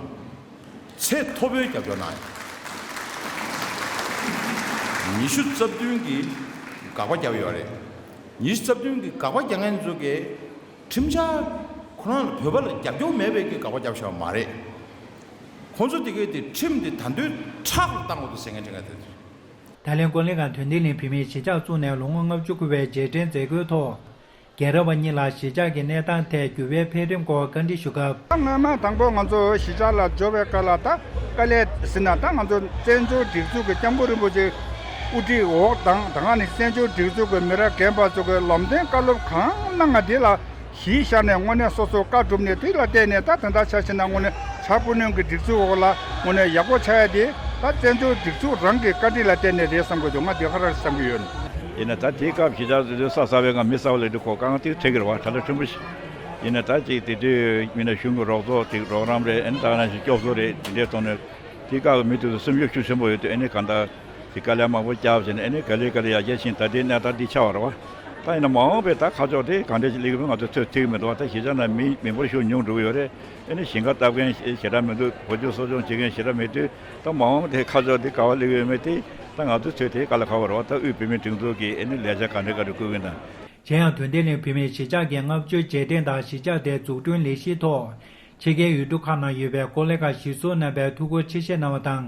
ཚད་མཐོ་པོའི་རྒྱབ་སྐྱོར་གནང་། ཉི་ཤུ་རྩ་བདུན་གྱིས་དགག་པ་བརྒྱབ་ཡོད་རེད། ཉི་ཤུ་རྩ་བདུན་གྱིས་དགག་པ་རྒྱག་མཁན་ཚོ་གིས་ཁྲིམས་འཆར་ཁོ་རང་ལ་བོད་པ་ལ་རྒྱབ་སྐྱོར་མེད་པའི་གི་དགག་པ་བརྒྱབ་བཞག་པ་མ་རེད། ཁོང་ཚོ་དེ་གས་དེ་ཁྲིམས་དེ་ད་དུང་དྲག་ཏུ་བཏང་དགོས་འདུག་ཟེར་མཁན་དེ་འདྲ་དེ་ཚོ། ད་ལན་ཀོ་ལི་གྷལ་དོན་ལྡན་གླིང་བུད་མེད་གཞིས་ཆགས་བཙུགས་ནས་ལོ་ངོ་ལྔ་བཅུ་འཁོར་བའི་རྗེས་དྲན་མཛད་སྒོའི་ཐོག་རྒན་རབས་པ་གཉིས་ལ་གཞིས་ཆགས་ཀྱི་གནས་སྟངས་ཐད་འགྱུར་བའི་འཕེལ་རིམ་སྐོར་བཀའ་འདྲི་ཞུ་སྐབས། ད་སྔ་མ་དང་པོ་ང་ཚོ་གཞིས་ཆགས་ལ་འབྱོར་བའི་སྐབས་ལ། ད་དཀའ་ལས་ཟེར་ན། ད་ང་ཚོ་བཙན་བྱོལ་སྒྲིག་འཛུགས་ཀྱི་སྐྱབས་མགོན་རིན་པོ་ཆེ་དབུ་ཁྲིད་འོག་དང་། ད་ག་ནས་བཙན་བྱོལ་སྒྲིག་འཛུགས་ཀྱི་མི་རབས་རྒན་པ་ཚོ་གི་ལམ་སྟོན་བཀའ་སློབ་གང་གནང་ང་དེ་ལ་གཞི་བཞག་ནས་དངོས་གནས་སོ་སོ་བཀའ་བསྒྲུབས་ནས། དེ་ལ་བརྟེན་ནས་ད་དེ་འདྲ་ཆ་བཞག་ན་དངོས་གནས་བྱ་སྤུ་ནུས་ཀྱི་སྒྲིག་འཛུགས་འོག་ལ་དངོས་གནས་ཡག་པོ་ཆགས་ཡ་དེ་ད་བཙན་བྱོལ་སྒྲིག་འཛུགས་རང་གི་བཀའ་དྲིན་ལ་བརྟེན་ནས་རེད་བསམ་གྱི་འདུག་ང་དེ་ག་རང་བསམ་གྱི་ཡོད། ཡིན་ན་ད་དེའི་སྐབས་གཞིས་ཆགས་དེ་ཚོ་ས་ས་བའི་ང་མི་ས་བ་ལས་དེ་གོ་གང་དེ་ཁྲེག་གི་རེད་བ། ད་ལྟ་ཕྲན་བུ་ཞིག་ཡིན་ན། ད་ཅིག་དེ་དུས་མི་སྣ་གཞུང་གི་རོགས་ཚོགས་དེ་རོགས་རམ་རེད། ཨ་ནི་ད་ག་ནང་བཞིན་སྐྱོབ་གསོ་རེད། དེ་འདྲའི་ཐོག་ནས་དེའི་སྐབས་ཀྱི་མི་དེ་ཚོ་སེམས་ཤུགས་ཤུགས་ཆེན་པོ་ཡོད་དུས། ཨ་ནི་གང་ལྟར་དེ་དཀའ་ལས་མང་པོ་བརྒྱབ་བྱས་ནས། ཨ་ནི་ག་ལེ་ག་ལེ་ཡར་རྒྱས་ཕྱིན། ད་ལྟའི་གནས་སྟངས་འདི་ཆགས་པ་རེད་བ། ད་ཡིན་ན་མ་འོངས་པའི་ད་ཁ་ཕྱོགས་དེ་གང་འདྲ་ཞིག་སླེབས་ཀྱི་མིན་ང་ཚོས་ཚོད་ཐིག་མི་འདུག་བ། ད་གཞིས་ཆགས་ནང་མི་མི་འབོར་ཤུགས་ཉུང་འགྲོ་གི་ཡོད་རེད། ཨ་ནི་ཞིང་ཁ་བཏབ་མཁན་ཞེ་དྲག་མི་འདུག་བོད་ལྗོངས་གསོ་སྐྱོང་བྱེད་མཁན་ཞེ་དྲག་མེད་དུས། ད་མ་འོངས་དེ་ཁ་ཕྱོགས་དེ་ག་པར་སླེབས་ཀྱི་ཡོད་མེད་དེ་ད་ང་ཚོས་ཚོད་ཐིག་དཀའ་ལས་ཁག་པོ་རེད་བ། ད་དབུས་བོད་མིའི་སྒྲིག་འཛུགས་ཀྱིས་ཨ་ནི་ལས་འཆར་ག་འདྲ་ག་འདྲ་བསྐུལ་གྱི་ཡོད་ན། གཞན་ཡང་དོན་ལྡན་གླིང་བུད་མེད་གཞིས་ཆགས་ཀྱི་ལྔ་བཅུའི་རྗེས་དྲན་དང་། གཞིས་ཆགས་དེའི་འཛུགས་སྐྲུན་ལས་གཞིའི་ཐོག་ཕྱི་རྒྱལ་ཡུལ་གྲུ་ཁག་ནང་ཡོད་པའི་ཀོ་ལི་གྷལ་གཞིས་བཟོ་རྣམ་པས་ཐུགས་ཁུར་ཆེ་བཞེས་གནང་བ་དང་།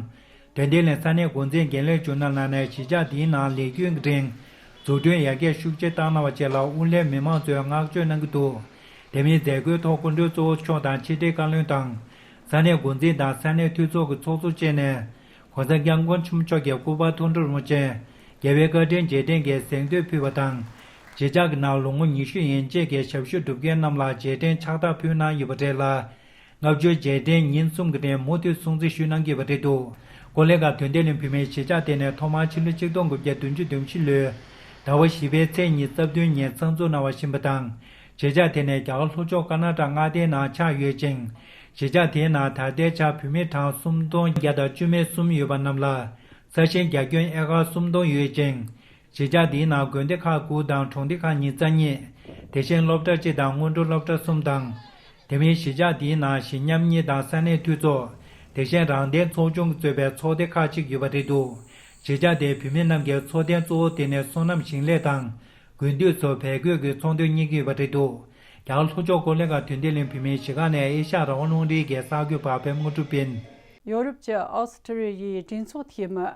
དོན་ལྡན་གླིང་ས་གནས་འགོ་འཛིན་རྒན་ལགས་བརྒྱུད་གནང་གནང་ནས། གཞིས་ཆགས་འདིའི་ནང་ལས་འགུལ་གྱི་རིང་འཛུགས་སྐྲུན་ཡར་རྒྱས་ཤུགས་ཆེ་བཏང་གནང་བ་བཅས་ལ་དབུ་མའི་ལམ་མི་མང་ཚོས་བསྔགས་བརྗོད་གནང་གི་འདུག་དེ་མིན་མཛད་སྒོའི་ཐོག་སྐུ་མགྲོན་གཙོ་བོ་མཆོག་དང་ཕྱི་དྲིལ་བཀའ་བློན་དང་། ས་གནས་འགོ་འཛིན་དང་ས་གནས་འཐུས་ཚོགས་ཀྱི་ཚོགས་གཙོ་བཅས་ནས། ༸གོང་ས་༸སྐྱབས་མགོན་ཆེན་པོ་མཆོག་གི་སྐུ་པར་མཐོང་གྲོལ་རིན་པོ་ཆེ་རྒྱལ་བའི་བཀའ་དྲིན་རྗེས་དྲན་གྱི་གཟེངས་བསྟོད་ཕུལ་བ་དང་། གཞིས་ཆགས་ཀྱི་ནང་ལོ་ངོ་ཉི་ཤུ་ཡན་ཆད་ཀྱི་ཞབས་ཞུ་སྒྲུབ་མཁན་རྣམས་ལ་རྗེས་དྲན་ཕྱག་རྟགས་ཕུལ་གནང་ཡོད་པ་རེད་ལ། ལྔ་བཅུའི་རྗེས་དྲན་ཉིན་གསུམ་གྱི་རིང་མུ་མཐུད་སྲུང་བརྩི་ཞུས་གནང་གི་ཡོད་པ་རེད་འདུག་ཀོ་ལི་གྷལ་དོན་ལྡན་གླིང་བུད་མེད་གཞིས་ཆགས་དེ་ནི་ཐོག་མར་ཕྱི་ལོ་ཆིག་སྟོང་དགུ་བརྒྱ་བདུན་ཅུ་དོན་བཞི་ལོའི་ཟླ་བ་བཞི་པའི་ཚེས་ཉི་ཤུ་རྩ་བདུན་ཉིན་གསར་འཛུགས་གནང་བ་ཞིག་ཡིན་པ་དང་། གཞིས་ཆགས་དེ་ནི་རྒྱ་གར་ལྷོ་ཕྱོགས་ཀར་ནཱ་ཊ་མངའ་སྡེའི་ནང་ཆགས་ཡོད་ཅིང་། གཞིས་ཆགས་དེའི་ནང་ད་ལྟའི་ཆར་བོད་མི་གྲངས་སུམ་སྟོང་བརྒྱ་དང་བཅུ་མེད་གསུམ་ཡོད་པ་རྣམས་ལ་ས་ཞིང་རྒྱ་ཁྱོན་ཨེ་ཀར་སུམ་སྟོང་ཡོད་ཅིང་། གཞིས་ཆགས་འདིའི་ནང་དགོན་སྡེ་ཁག་དགུ་དང་གྲོང་སྡེ་ཁག་ཉིས་རྩ་གཉིས། དེ་བཞིན་སློབ་གྲྭ་གཅིག་དང་སྔོན་འགྲོ་སློབ་གྲྭ་གསུམ་དང་། དེ་མིན་གཞིས་ཆགས་འདིའི་ནང་གཞིས་མཉམ་གཉིས་དང་ས་གནས་འཐུས་ཚོགས། དེ་བཞིན་རང་བདེན་ཚོགས་ཆུང་གིས་གཙོས་པའི་ཚོགས་སྡེ་ཁག་ཅིག་ཡོད་པ་རེད་འདུག་གཞིས་ཆགས་དེའི་བུད་མེད་རྣམས་ཀྱི་འཚོ་རྟེན་གཙོ་བོ་དེ་ནི་སོ་ནམ་ཞིང་ལས་དང་། དགུན་དུས་སུ་བལ་གོས་ཀྱི་ཚོང་དོན་གཉེར་གྱི་ཡོད་པ་རེད་འདུག་རྒྱ་གར་ལྷོ་ཕྱོགས་ཀོ་ལི་གྷལ་དོན་ལྡན་གླིང་བུད་མེད་གཞིས་ཁང་ནས་ཨེ་ཤ་ཡ་རང་དབང་རླུང་འཕྲིན་གྱི་གསར་འགོད་པ་པད་མ་དངོས་གྲུབ་ཡིན། ཡོ་རོབ་ཀྱི་ཨོ་སི་ཀྲི་ལི་ཡའི་གྲོས་ཚོགས་འཐུས་མི།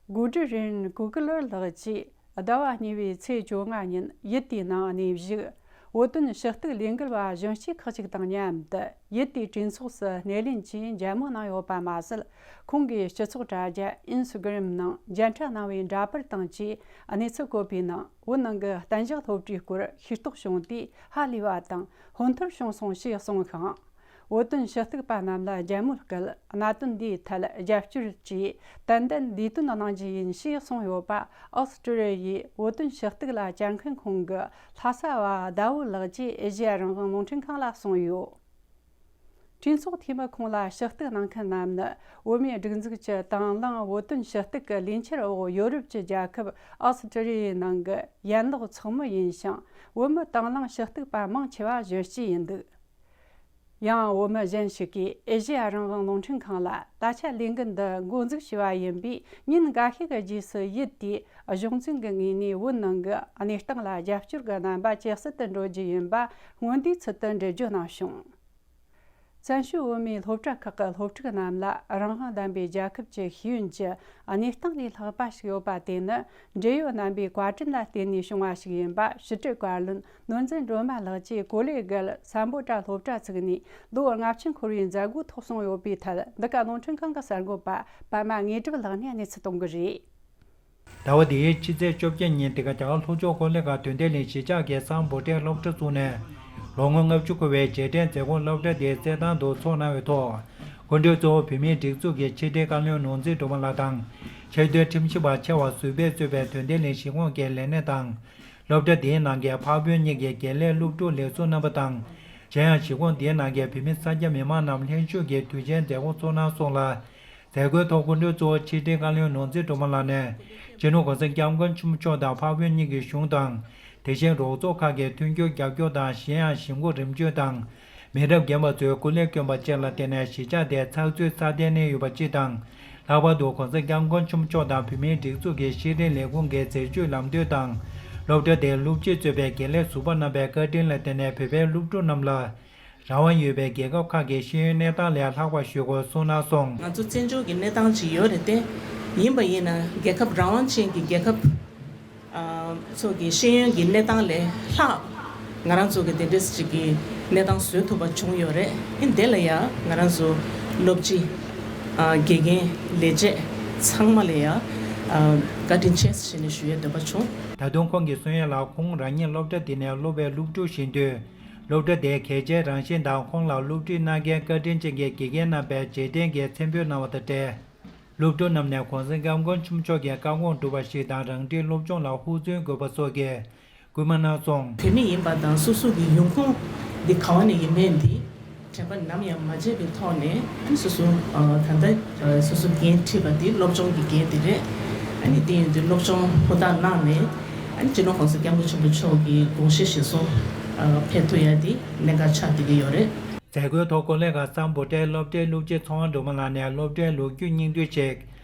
གོ་ཌི་རེན་ཀུ་ཀི་ལར་ལགས་ཀྱིས་ཟླ་བ་གཉིས་པའི་ཚེས་བཅོ་ལྔ་ཉིན་ཡུལ་དེའི་ནང་གནས་བཞུགས་བོད་དོན་ཞུ་གཏུག་ལས་འགུལ་བ་གཞོན་སྐྱེས་ཁག་ཅིག་དང་མཉམ་དུ་ཡུལ་དེའི་གྲོས་ཚོགས་སུ་སྣེ་ལེན་གྱིས་མཇལ་མོལ་གནང་ཡོད་པ་མ་ཟད། ཁོང་གིས་སྤྱི་ཚོགས་དྲ་རྒྱ་ཨིན་སི་ཊ་གྷི་རམ་ནང་མཇལ་འཕྲད་གནང་བའི་འདྲ་པར་དང་བཅས་གནས་ཚུལ་བཀོད་པའི་ནང་བོད་ནང་གི་གཏན་འཇགས་སློབ་གྲྭའི་སྐོར་ཤེས་རྟོགས་བྱུང་སྟེ་ཧ་ལས་པ་དང་ཧོན་ཐོར་བྱུང་སོང་ཞེས་གསུངས་ཤིང་། བོད་དོན་ཞུ་གཏུག་པ་རྣམས་ལ་མཇལ་མོལ་སྐད། གནད་དོན་འདིའི་ཐད་རྒྱབ་སྐྱོར་གྱིས་ཏན་ཏན་ལས་དོན་གནང་རྒྱུ་ཡིན་ཞེས་གསུངས་ཡོད་པ། ཨོ་སི་ཀྲི་ལི་ཡའི་བོད་དོན་ཞུ་གཏུག་ལ་བཅར་མཁན་ཁོང་གི་ལྷ་ས་བ་ཟླ་བོ་ལགས་ཀྱིས་ཨེ་ཤེ་ཡ་རང་དབང་རླུང་འཕྲིན་ཁང་ལ་གསུངས་ཡོད། གྲོས་ཚོགས་འཐུས་མི་ཁོང་ལ་ཞུ་གཏུག་གནང་མཁན་རྣམས་ནི་བོད་མིའི་སྒྲིག་འཛུགས་ཀྱི་དང་བླངས་བོད་དོན་ཞུ་གཏུག་གི་ལས་འཆར་འོག་ཡོ་རོབ་ཀྱི་རྒྱལ་ཁབ་ཨོ་སི་ཀྲི་ལི་ཡའི་ནང་གི་ཡན་ལག་ཚོགས་མི་ཡིན་ཞིང་། བོད་མི་དང་བླངས་ཞུ་གཏུག་པ་མང་ཆེ་བ་གཞོན་སྐྱེས་ཡིན་འདུག་ཡང་བོད་མི་གཞན་ཞིག་གིས་ཨེ་ཤེ་ཡ་རང་དབང་རླུང་འཕྲིན་ཁང་ལ། ད་ཆ་ལས་འགུལ་འདི་འགོ་འཛུགས་བྱས་པ་ཡིན་པས། ཉིན་འགའ་ཤས་ཀྱི་རྗེས་སུ་ཡུལ་དེའི་གཞུང་འཛིན་གྱི་ངོས་ནས་བོད་ནང་གི་གནས་སྟངས་ལ་རྒྱབ་སྐྱོར་གྱི་རྣམ་པ་ཇེ་གསལ་དུ་འགྲོ་རྒྱུ་ཡིན་པ་སྔོན་དུས་ཚུལ་དུ་འགྲེལ་བརྗོད་གནང་བྱུང་། བཙན་བྱོལ་བོད་མིའི་སློབ་གྲྭ་ཁག་གི་སློབ་ཕྲུག་རྣམས་ལ་རང་དབང་ལྡན་པའི་རྒྱལ་ཁབ་ཀྱི་ཤེས་ཡོན་གྱི་གནས་སྟངས་ལས་ལྷག་པ་ཞིག་ཡོད་པ་དེ་ནི། འབྲེལ་ཡོད་རྣམ་པའི་བཀའ་དྲིན་ལ་བརྟེན་ནས་བྱུང་བ་ཞིག་ཡིན་པ་ཕྱི་དྲིལ་བཀའ་བློན་ནོར་འཛིན་སྒྲོལ་མ་ལགས་ཀྱིས་གོ་ལའི་དགུ་ལ་སམ་བྷོ་ཊ་སློབ་གྲྭ་བཙུགས་ནས་ལོ་ལྔ་བཅུ་འཁོར་བའི་མཛད་སྒོ་ཐོག་སོང་ཡོད་པའི་ཐད། འདི་ག་རླུང་འཕྲིན་ཁང་གི་གསར་འགོད་པ་པདྨ་དངོས་གྲུབ་ལགས་ནས་གནས་ཚུལ་གཏོང་གི་རེད། ཟླ་བ་འདིའི་ཕྱི་ཚེས་བཅོ་བརྒྱད་ཉིན་དེ་ག་རྒྱ་གར་ལྷོ་ཕྱོགས་ཀོ་ལི་གྷལ་དོན་ལྡན་གླིང་གཞིས་ཆགས་ཀྱི་སམ་བྷོ་ཊའི་སློབ་གྲྭ་བཙུགས་ནས་ལོ་ངོ་ལྔ་བཅུ་འཁོར་བའི་རྗེས་དྲན་མཛད་སྒོ་སློབ་གྲྭ་དེའི་རྩེད་ཐང་དུ་ཚོགས་གནང་བའི་ཐོག་སྐུ་མགྲོན་གཙོ་བོ་བོད་མིའི་སྒྲིག་འཛུགས་ཀྱི་ཕྱི་དྲིལ་བཀའ་བློན་ནོར་འཛིན་སྒྲོལ་མ་ལགས་དང་། ཆེས་མཐོའི་ཁྲིམས་ཞིབ་པ་ཆེ་བ་ཟུར་པས་གཙོས་པའི་དོན་ལྡན་གླིང་གཞིས་ཁོངས་ཀྱི་ལས་སྣེ་དང་། སློབ་གྲྭ་འདིའི་ནང་གི་འཕགས་བོད་གཉིས་ཀྱི་དགེ་ལས་སློབ་ཕྲུག་ལས་ཟུར་རྣམ་པ་དང་། གཞན་ཡང་གཞིས་ཁོངས་འདིའི་ནང་གི་བོད་མི་ས་སྐྱ་མི་མང་རྣམས་ལྷན་ཞུགས་ཀྱིས་དུས་ཆེན་མཛད་སྒོ་ཚོགས་གནང་སོང་ལ། མཛད་སྒོའི་ཐོག་སྐུ་མགྲོན་གཙོ་བོ་ཕྱི་དྲིལ་བཀའ་བློན་ནོར་འཛིན་སྒྲོལ་མ་ལགས་ནས། སྤྱི་ནོར་༸གོང་ས་༸སྐྱབས་མགོན་ཆེན་པོ་མཆོག་དང་འཕགས་བོད་གཉིས་ཀྱི་གཞུང་དང་། དེ་བཞིན་རོགས་ཚོགས་ཁག་གི་མཐུན་འགྱུར་རྒྱབ་སྐྱོར་དང་། གཞན་ཡང་གཞིས་འགོ་རིམ་བྱོན་དང་། མི་རབས་རྒན་པ་ཚོས་སྐུ་ལས་བསྐྱོན་པ་བཅས་ལ་བརྟེན་ནས་གཞིས་ཆགས་དེ་ཚགས་ཚུད་སྲ་བརྟན་གནས་ཡོད་པ་གཅིག་དང་། ལྷག་པར་དུ་༸གོང་ས་༸སྐྱབས་མགོན་ཆེན་པོ་མཆོག་དང་བོད་མིའི་སྒྲིག་འཛུགས་ཀྱི་ཤེས་རིག་ལས་ཁུངས་ཀྱི་འཛད་སྤྱོད་ལམ་སྟོན་དང་། སློབ་གྲྭ་དེའི་སློབ་སྤྱི་གཙོས་པའི་དགེ་ལས་ཟུར་པ་རྣམ་པའི་བཀའ་དྲིན་ལ་བརྟེན་ནས་བོད་པའི་སློབ་ཕྲུག་རྣམས་ལ། རང་དབང་ཡོད་པའི་རྒྱལ་ཁབ་ཁག་གི་ཤེས་ཡོན་གནས་སྟངས་ལས་ལྷག་པ་ཞུ་དགོས་གསུངས་གནང་སོང་། ང་ཚོ་བཙན་བྱོལ་གྱི་གནས་སྟངས་ཅིག་ཡོད་རེད་དེ། ཡིན་པ་ཡིན་ན་རྒྱལ་ཁབ་རང་དབང་ཅན་གྱི་རྒྱལ་ཁབ་ཨ་ཚོ་གི་ཤེས་ཡོན་གྱི་གནས་སྟངས་ལས་ལྷག་ང་རང་ཚོ་གི་དེ་འདྲས་ཅིག་གི་གནས་སྟངས་བཟོ་ཐུབ་པ་བྱུང་ཡོད་རེད། ཨིན་དེ་ལ་ཡང་ང་རང་ཚོ་སློབ་སྤྱི་ཨ་དགེ་རྒན་ལས་བྱེད་ཚང་མ་ལ་ཡང་ཨ་བཀའ་དྲིན་ཆེ་ཞེས་ནས་ཞུ་ཡས་འདོད་པ་བྱུང་། ད་དུང་ཁོང་གིས་གསུང་ཡས་ལ། ཁོང་རང་ཉིད་སློབ་གྲྭ་འདི་ནས་སློབ་པའི་སློབ་ཕྲུག་ཞིག་ཡིན་དུས། སློབ་གྲྭ་དེའི་གལ་ཆེའི་རང་བཞིན་དང་། ཁོང་ལ་སློབ་ཁྲིད་གནང་མཁན་བཀའ་དྲིན་ཅན་གྱི་དགེ་རྒན་རྣམ་པས་རྗེས་དྲན་གྱི་མཚན་འབོད་གནང་བ་དང་འབྲེལ། སློབ་ཕྲུག་རྣམས་ནས་༸གོང་ས་༸སྐྱབས་མགོན་ཆེན་པོ་མཆོག་གི་བཀའ་དགོངས་སྒྲུབ་པ་ཞིག་དང་། རང་འཁྲིའི་སློབ་སྦྱོང་ལ་ཧུར་བརྩོན་དགོས་པ་སོགས་ཀྱི་སྐུལ་མ་གནང་སོང་། བོད་མི་ཡིན་པ་དང་། སོ་སོ་གི་ཡོང་ཁུངས་འདི་ག་བ་ནས་ཡིན་མིན་འདི་དྲན་པ་ནམ་ཡང་མ་བརྗེད་པའི་ཐོག་ནས། སོ་སོ་ཨ་ད་ལྟ་ཨ་སོ་སོ་འགན་འཁྲི་བ་དེ་སློབ་སྦྱོང་གི་འགན་དེ་རེད། ཨ་ནི་དེ་ཡིན་དུས་སློབ་སྦྱོང་ཧུར་ཐག་གནང་ནས། ཨ་ནི་སྤྱི་ནོར་༸གོང་ས་༸སྐྱབས་མགོན་ཆེན་པོ་མཆོག་གི་དགོངས་བཞེད་གཞིར་བཟུང་ཨ་ཕེབས་ཐུབ་ཡ་དེ་གནད་འགག་ཆགས་བསྡད་ཀྱི་ཡོད་རེད། མཛད་སྒོའི་ཐོག་ཀོ་ལེ་གྷལ་སམ་བྷོ་ཊའི་སློབ་གྲྭའི་སློབ་སྤྱི་ཚོང་དཔོན་སྒྲོལ་མ་ལགས་ནས་སློབ་གྲྭའི་ལོ་རྒྱུས་སྙིང་བསྡུས་ཤིག་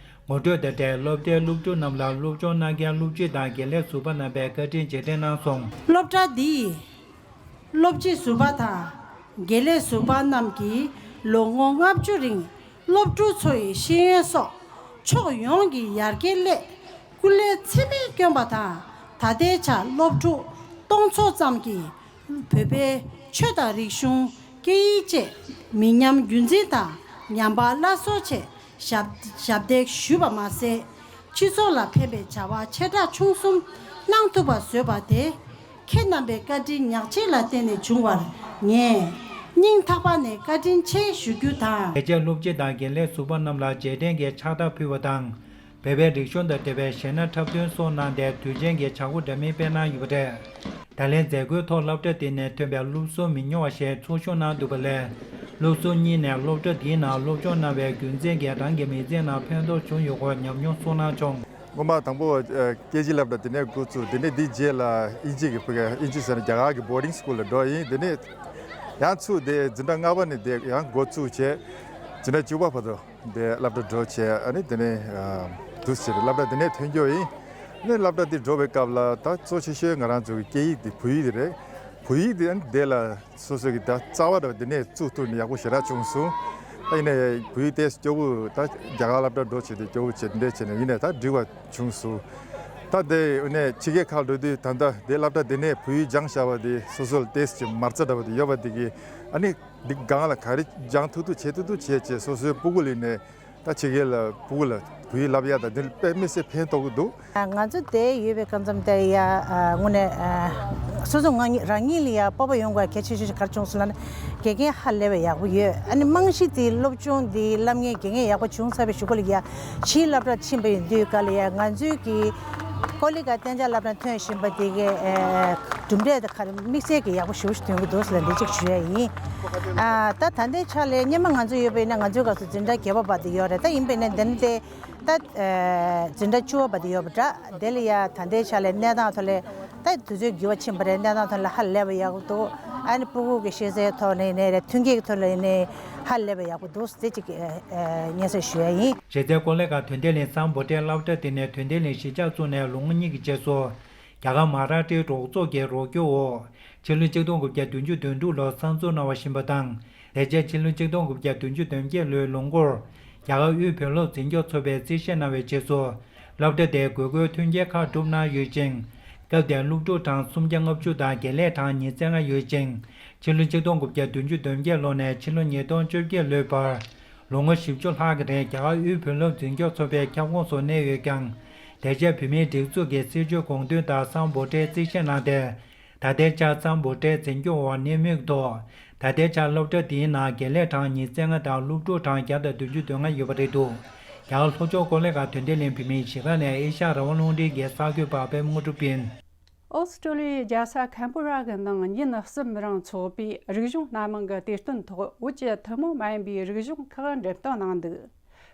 ངོ་སྤྲོད་དང་འབྲེལ། སློབ་གྲྭའི་སློབ་ཕྲུག་རྣམས་ལ་སློབ་སྦྱོང་གནང་མཁན་སློབ་སྤྱི་དང་དགེ་ལས་ཟུར་པ་རྣམ་པས་བཀའ་དྲིན་རྗེས་དྲན་གནང་སོང་། སློབ་གྲྭ་འདིའི་སློབ་སྤྱི་ཟུར་པ་དང་དགེ་ལས་ཟུར་པ་རྣམས་ཀྱིས་ལོ་ངོ་ལྔ་བཅུ་རིང་སློབ་ཕྲུག་ཚོ་ཡི་ཤེས་ཡོན་སོགས་ཕྱོགས་ཡོངས་ཀྱི་ཡར་རྒྱས་སླད་སྐུ་ལས་ཚད་མེད་བསྐྱོན་པ་དང་། ད་ལྟའི་ཆར་སློབ་ཕྲུག་སྟོང་ཚོ་ཙམ་གྱིས་བོད་པའི་ཆོས་དང་རིག་གཞུང་། སྐད་ཡིག་བཅས་མི་ཉམས་རྒྱུན་འཛིན་དང་ཉམས་པ་སླར་གསོའི་ཆེད་ཞབས་ཞབས་འདེགས་ཞུས་པ་མ་ཟད། སྤྱི་ཚོགས་ལ་ཕན་པའི་བྱ་བ་ཆེ་ཕྲ་ཆུང་གསུམ་གནང་ཐུབ་པ་བཟོས་པ་དེ་ཁྱེད་རྣམ་པའི་བཀའ་དྲིན་ཉག་གཅིག་ལ་བརྟེན་ནས་བྱུང་བར་ངས་སྙིང་ཐག་པ་ནས་བཀའ་དྲིན་ཆེ་ཞུ་རྒྱུ་དང་། དེ་རྗེས་སློབ་སྤྱི་དང་དགེ་ལས་ཟུར་པ་རྣམས་ལ་རྗེས་དྲན་གྱི་ཕྱག་རྟགས་ཕུལ་བ་དང་། བོད་པའི་རིག་གཞུང་དང་འབྲེལ་བའི་གཞས་སྣ་འཁྲབ་སྟོན་སོགས་གནང་སྟེ། དུས་ཆེན་གྱི་བྱ་སྒོ་འདྲ་མིན་སྤེལ་གནང་ཡོད་པ་རེད། ད་ལན་མཛད་སྒོའི་ཐོག་སློབ་གྲྭ་དེ་ནས་ཐོན་པའི་སློབ་ཟུར་མི་ཉུང་བ་ཞིག་ཚོགས་ཞུགས་གནང་འདུག་པ་ལས། སློབ་ཟུར་གཉིས་ནས་སློབ་གྲྭ་འདིའི་ནང་སློབ་སྦྱོང་གནང་བའི་རྒྱུ་མཚན་གྱིས་རང་གི་མི་ཚེའི་ནང་ཕན་ཐོགས་བྱུང་ཡོད་སྐོར་ཉམས་མྱོང་གསུངས་གནང་བྱུང་། སྔོན་མ་དང་པོ་ཨ་ཀེ་ཇི་སློབ་གྲྭ་དེ་ནས་འགོ་བཙུགས། དེ་ནས་དེའི་རྗེས་ལ་ཨིན་ཇི་གི་ཕ་གི་ཨིན་ཇི་ཟེར་ན་རྒྱ་གར་གྱི་བོར་ཌིང་སི་ཀུལ་ལ་འགྲོ་ཡིན། དེ་ནས་ཡང་ཚུར་དེ་འཛིན་གྲྭ་ལྔ་པ་ནས་དེ་ཡང་འགོ་བཙུགས་བྱས། འཛིན་གྲྭ་བཅུ་པ་བར་དུ་དེ་སློབ་གྲྭ་འགྲོ་བྱས། ཨ་ནི་དེ་ནས་ཨ་འདུག་ཟེར་སློབ་གྲྭ་དེ་ནས་ཐོན་རྒྱུ་ཡིན། ཨ་ནི་སློབ་གྲྭ་དེ་འགྲོ་བའི་སྐབས་ལ་ད་གཙོ་ཆེ་ཤོས་ང་རང་ཚོ་གི་སྐད་ཡིག་དེ་བོད་ཡིག་དེ་རེད། བོད་ཡིག་དེ་ཨ་ནི་དེ་ལ་སོ་སོ་གི་ད་རྩ་བ་འདྲ་བ་དེ་ནས་བཙུགས་ཐུབ་ནས་ཡག་པོ་ཞེ་དྲག་བྱུང་སོང་། ད་ཡིན་ནའི་བོད་ཡིག་དེ་སྐྱོ་བོ་ད་རྒྱ་གར་སློབ་གྲྭ་འགྲོ་བྱས་དེ་སྐྱོ་བོ་བྱས་དེ་འདྲས་བྱས་ནས་ཡིན་ནའི་ད་འགྲིག་པ་བྱུང་སོང་། ད་དེ་ཨ་ནི་ཕྱི་རྒྱལ་ཁག་འགྲོ་དུས་ད་ལྟ་དེ་སློབ་གྲྭ་དེ་ནས་བོད་ཡིག་སྦྱངས་བཞག་པ་དེ་སོ་སོ་ལ་ཏོག་ཙམ་མ་རྩ་འདྲ་བ་དེ་ཡོད་པ་དེ་གི་ཨ་ནི་འདི་སྒང་ལ་ག་རེ་སྦྱང་ཐུབ་ཐུབ་བྱེད་ཐུབ་ཐུབ་བྱས་བྱས་སོ་སོའི་སྤུ་གུ་ལ་ནས་ད་ཕྱི་རྒྱལ་ལ་སྤུ་གུ་ལ་བོད་ཡིག་བསླབ་ཡ་ད་འདི་དཔེ་མི་སྲིད་ཕན་ཐོགས་ཀྱི་འདུག། ང་ཚོ་དེ་ཡོད་པའི་སྐབས་མཚམས་དེ་ཡ་དངོས་གནས་སོ་སོ་ང་ཉིད་རང་ཉིད་ལ་ཡ་སྤོབས་པ་ཡོང་དགོས་གལ་ཆེ་ཤོས་ཤིག་ག་རེ་བྱུང་སོང་ལབ་ན། དགེ་རྒན་ཧ་ལས་པའི་ཡག་པོ་ཡོད། ཨ་ནི་རྨང་གཞི་དེ་སློབ་སྦྱོང་དེ་བསླབ་མཁན་དགེ་རྒན་ཡག་པོ་བྱུང་ཚར་བའི་གཞུག་གུ་ལ་ཡ་ཕྱིའི་སློབ་གྲྭར་ཕྱིན་པ་ཡིན་དུས་ག་ལ་ཡ་ང་ཚོའི་གི་ཀོ་ལི་གྷལ་གཏན་འཇགས་སློབ་གྲྭ་ཐོན་བཞིན་པ་དེ་གའི་ཨེ་གྲུབ་འབྲས་དེ་ག་རེ་དམིགས་བསལ་གྱི་ཡག་པོ་ཞེ་པོ་ཞིག་ཐོན་གྱི་འདུག་ཟེར་ལ་འདི་གཅིག་ཞུ་ཡ་ཡིན། ཨ་ད་ད་ལྟའི་ཆ་ལ་སྔོན་མ་ང་ཚོ་ཡོད་པ་ཡིན་ན་ང་ཚོའི་སྐབས་སུ་འཛིན་གྲྭ་བརྒྱད་པ་བར་དུ་ཡོད་རེད། ད་ཡིན་པ་ཡིན་ན་འདི་ནི་དེ་ད་ཨེ་འཛིན་གྲྭ་བཅུ་པ་བར་དུ་ཡོད་པ་འདྲ། དེ་ལ་ཡ་ད་ལྟའི་ཆ་ལ་གནས་སྟངས་ཐོག་ལ་ད་དུས་ཚོད་འགྱུར་བ་ཕྱིན་པ་རེད། གནས་སྟངས་ཐོག་ལ་ཧ་ལས་པ་ཡག་པོ་འདུག། ཨ་ནི་སྤུ་གུ་གི་ཤེས་ཚད་ཐོག་ནས་ནས་རེད། མཐུན་རྐྱེན་གྱི་ཐོག་ནས་ནས་ཧ་ལས་པའི་ཡག་པོ་འདུག་ཟེར་ཅིག་ཨ་ཨ་སྙན་སེང་ཞུ་ཡ་ཡིན། གཞི་རྩའི་ཀོ་ལི་གྷལ་དོན་ལྡན་གླིང་སམ་བྷོ་ཊའི་སློབ་གྲྭ་དེ་ནས་དོན་ལྡན་གླིང་གཞིས་ཆགས་བཙུགས་ནས་ལོ་ངོ་གཉིས་ཀྱི་རྗེས་སུ། རྒྱ་གར་མ་ཧཱ་རཱ་ཊའི་རོགས་ཚོགས་ཀྱི་རོགས་སྐྱོར་འོག་ཕྱི་ལོ་ཆིག་སྟོང་དགུ་བརྒྱ་བདུན་ཅུ་དོན་དྲུག་ལོར་གསར་འཛུགས་གནང་བ་བཞིན་པ་དང་། དེ་རྗེས་ཕྱི་ལོ་ཆིག་སྟོང་དགུ་བརྒྱ་བདུན་ཅུ་དོན་བརྒྱད་ལོའི་ལོ་འགོར། རྒྱ་གར་དབུས་བོད་སློབ་འཛིན་སྐྱོང་ཚོགས་པས་རྩིས་བཞེས་གནང་བའི་རྗེས་སུ། སློབ་གྲྭ་དེས་དགོས་མཁོའི་མཐུན་རྐྱེན་ཁག་བསྒྲུབས་གནང་ཡོད་ཅིང་། སྐབས་དེར་སློབ་ཕྲུག་གྲངས་སུམ་བརྒྱ་ལྔ་བཅུ་དང་དགེ་ལས་གྲངས་ཉིས་བརྩེགས་ལྔ་ཡོད་ཅིང་། ཕྱི་ལོ་ཆིག་སྟོང་དགུ་བརྒྱ་བདུན་ཅུ་དོན་བརྒྱད་ལོ་ནས་ཕྱི་ལོ་ཉིས་སྟོང་བཅོ་བརྒྱད་ལོའི་བར། ལོ་ངོ་བཞི་བཅུ་ལྷག་གི་རིང་རྒྱ་གར་དབུས་བོད་སློབ་འཛིན་སྐྱོང་ཚོགས་པའི་ཁྱབ་ཁོངས་སུ་གནས་ཡོད་ཀྱང་། དེ་རྗེས་བོད་མིའི་སྒྲིག་འཛུགས་ཀྱི་སྲིད་བྱུས་དགོངས་དོན་ལྟར་སམ་བྷོ་ཊའི་རྩིས་བཞེས་གནང་སྟེ། ད་ལྟའི་ཆར་སམ་བྷོ་ཊའི་འཛིན་སྐྱོང་འོག་གནས་མུས་ཀྱི་ཐོག་ད་ལྟའི་ཆར་སློབ་གྲྭ་དེའི་ནང་དགེ་ལས་གྲངས་ཉིས་བརྩེགས་ལྔ་དང་སློབ་ཕྲུག་གྲངས་བརྒྱ་དང་བདུན་ཅུ་དོན་ལྔ་ཡོད་པ་རེད་འདུག་རྒྱ་གར་ལྷོ་ཕྱོགས་ཀོ་ལི་གྷལ་དོན་ལྡན་གླིང་བོད་མིའི་གཞིས་ཁང་ནས་ཨེ་ཤ་ཡ་རང་དབང་རླུང་འཕྲིན་གྱི་གསར་འགོད་པ་པད་མ་དངོས་གྲུབ་ཡིན། ཨོ་སི་ཀྲོ་ལི་ཡའི་རྒྱལ་ས་ཁན་བྷོ་ར་གི་ནང་ཉིན་གསུམ་རིང་འཚོགས་པའི་རིག་གཞུང་སྣ་མང་གི་དུས་སྟོན་ཐོག་བོད་ཀྱི་ཐུན་མོང་མ་ཡིན་པའི་རིག་གཞུང་ཁག་འགྲེམས་སྟོན་གནང་འདུག་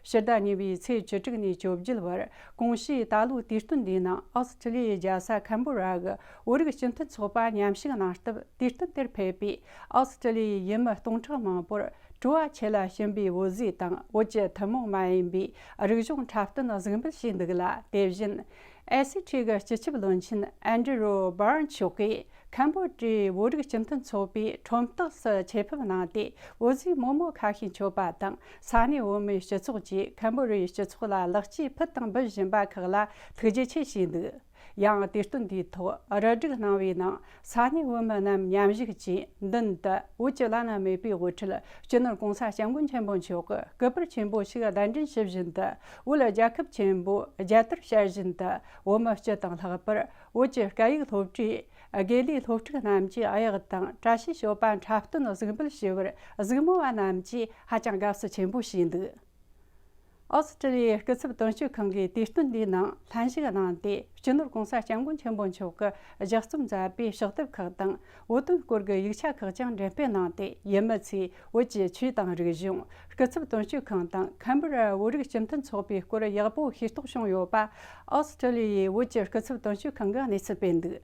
ཕྱི་ཟླ་གཉིས་པའི་ཚེས་བཅུ་དྲུག་ནས་བཅུ་བརྒྱད་བར་གོང་ཞུས་ད་ལོའི་དུས་སྟོན་འདིའི་ནང་ཨོ་སི་ཀྲོ་ལི་ཡའི་རྒྱལ་ས་ཁན་བྷོ་ར་གི་བོད་རིགས་སྤྱི་མཐུན་ཚོགས་པ་མཉམ་ཞུགས་གནང་སྟབས། དུས་སྟོན་དེར་ཕེབས་པའི་ཨོ་སི་ཀྲོ་ལི་ཡའི་ཡུལ་མི་སྟོང་ཕྲག་མང་པོར་བྲོ་བ་ཆེ་ལ་ཞེན་པའི་བོད་ཟས་དང་བོད་ཀྱི་ཐུན་མོང་མ་ཡིན་པའི་རིག་གཞུང་འཁྲབ་སྟོན་གཟིགས་འབུལ་བྱས་འདུག་ལ། དེ་བཞིན་ཨེ་སི་ཁྲི་གི་སྤྱི་ཁྱབ་བློན་ཆེན་ཨན་ཌྲི་རུ་བྷར་མཆོག་གིས་ཁམ་བོ་ཌིའི་བོད་རིགས་སྤྱི་མཐུན་ཚོགས་པའི་ཁྲོམ་སྟེགས་སུ་ཆེད་ཕེབས་གནང་སྟེ། བོད་ཟས་མོག་མོག་ཁ་ཤས་མཆོད་པ་དང་། ས་གནས་བོད་མིའི་སྤྱི་ཚོགས་ཀྱིས་ཁམ་བོ་ཌིའི་སྤྱི་ཚོགས་ལ་ལེགས་སྐྱེས་ཕུལ་དང་འབུལ་བཞིན་པ་ཁག་ལ་ཐུགས་རྗེ་ཆེ་ཞུས་འདུག་ཡང་དུས་སྟོན་དེའི་ཐོག་རུ་སྒྲིག་གནང་བའི་ནང་། ས་གནས་བོད་མི་རྣམས་མཉམ་ཞུགས་ཀྱིས་མདུན་དུ་བོད་ཀྱི་བླ་ན་མེད་པའི་དབུ་ཁྲིད་སྤྱི་ནོར་༸གོང་ས་༸སྐྱབས་མགོན་ཆེན་པོ་མཆོག་གི་སྐུ་པར་ཆེན་པོ་ཞིག་གདན་འདྲེན་ཞུ་བཞིན་དུ། བོད་རྒྱལ་ཁབ་ཆེན་པོ་རྒྱལ་དར་ཤར་བཞིན་དུ། བོད་མི་སྤྱི་དང་ལྷག་པར་བོད་ཀྱི་སྐད་ཡིག་སློབ་གྲྭའི་དགེ་ལས་སློབ་ཕྲུག་རྣམས་ཀྱིས་གཡག་དང་བཀྲ་ཤིས་ཞོལ་པ་འཁྲབ་སྟོན་གཟིགས་འབུལ་ཞུ་བར་གཟིགས་མོ་བ་རྣམས་ཀྱིས་ཧ་ཅང་དགའ་བསུ་ཆེན་པོ་བྱས་འདུག་ཨོ་སི་ཀྲི་ལི་ཡའི་སྐུ་ཚབ་དོན་གཅོད་ཁང་གིས་དུས་སྟོན་འདིའི་ནང་ལྷན་ཞུགས་གནང་སྟེ། སྤྱི་ནོར་༸གོང་ས་༸སྐྱབས་མགོན་ཆེན་པོ་མཆོག་གིས་གཞི་རྩོམ་མཛད་པའི་ཕྱག་དེབ་ཁག་དང་། བོད་དོན་སྐོར་གྱི་ཡིག་ཆ་ཁག་ཀྱང་འགྲེམས་སྤེལ་གནང་སྟེ། ཡུལ་མི་ཚོས་བོད་ཀྱི་ཆོས་དང་རིག་གཞུང་། སྐུ་ཚབ་དོན་གཅོད་ཁང་དང་ཁམ་བུ་ར་བོད་རིགས་སྤྱི་མཐུན་ཚོགས་པའི་སྐོར་ཡག་པོ་ཤེས་རྟོགས་བྱུང་ཡོད་པ། ཨོ་སི་ཀྲི་ལི་ཡའི་བོད་ཀྱི་སྐུ་ཚབ་དོན་གཅོད་ཁང་གིས་གནས་ཚུལ་སྤེལ་འདུག་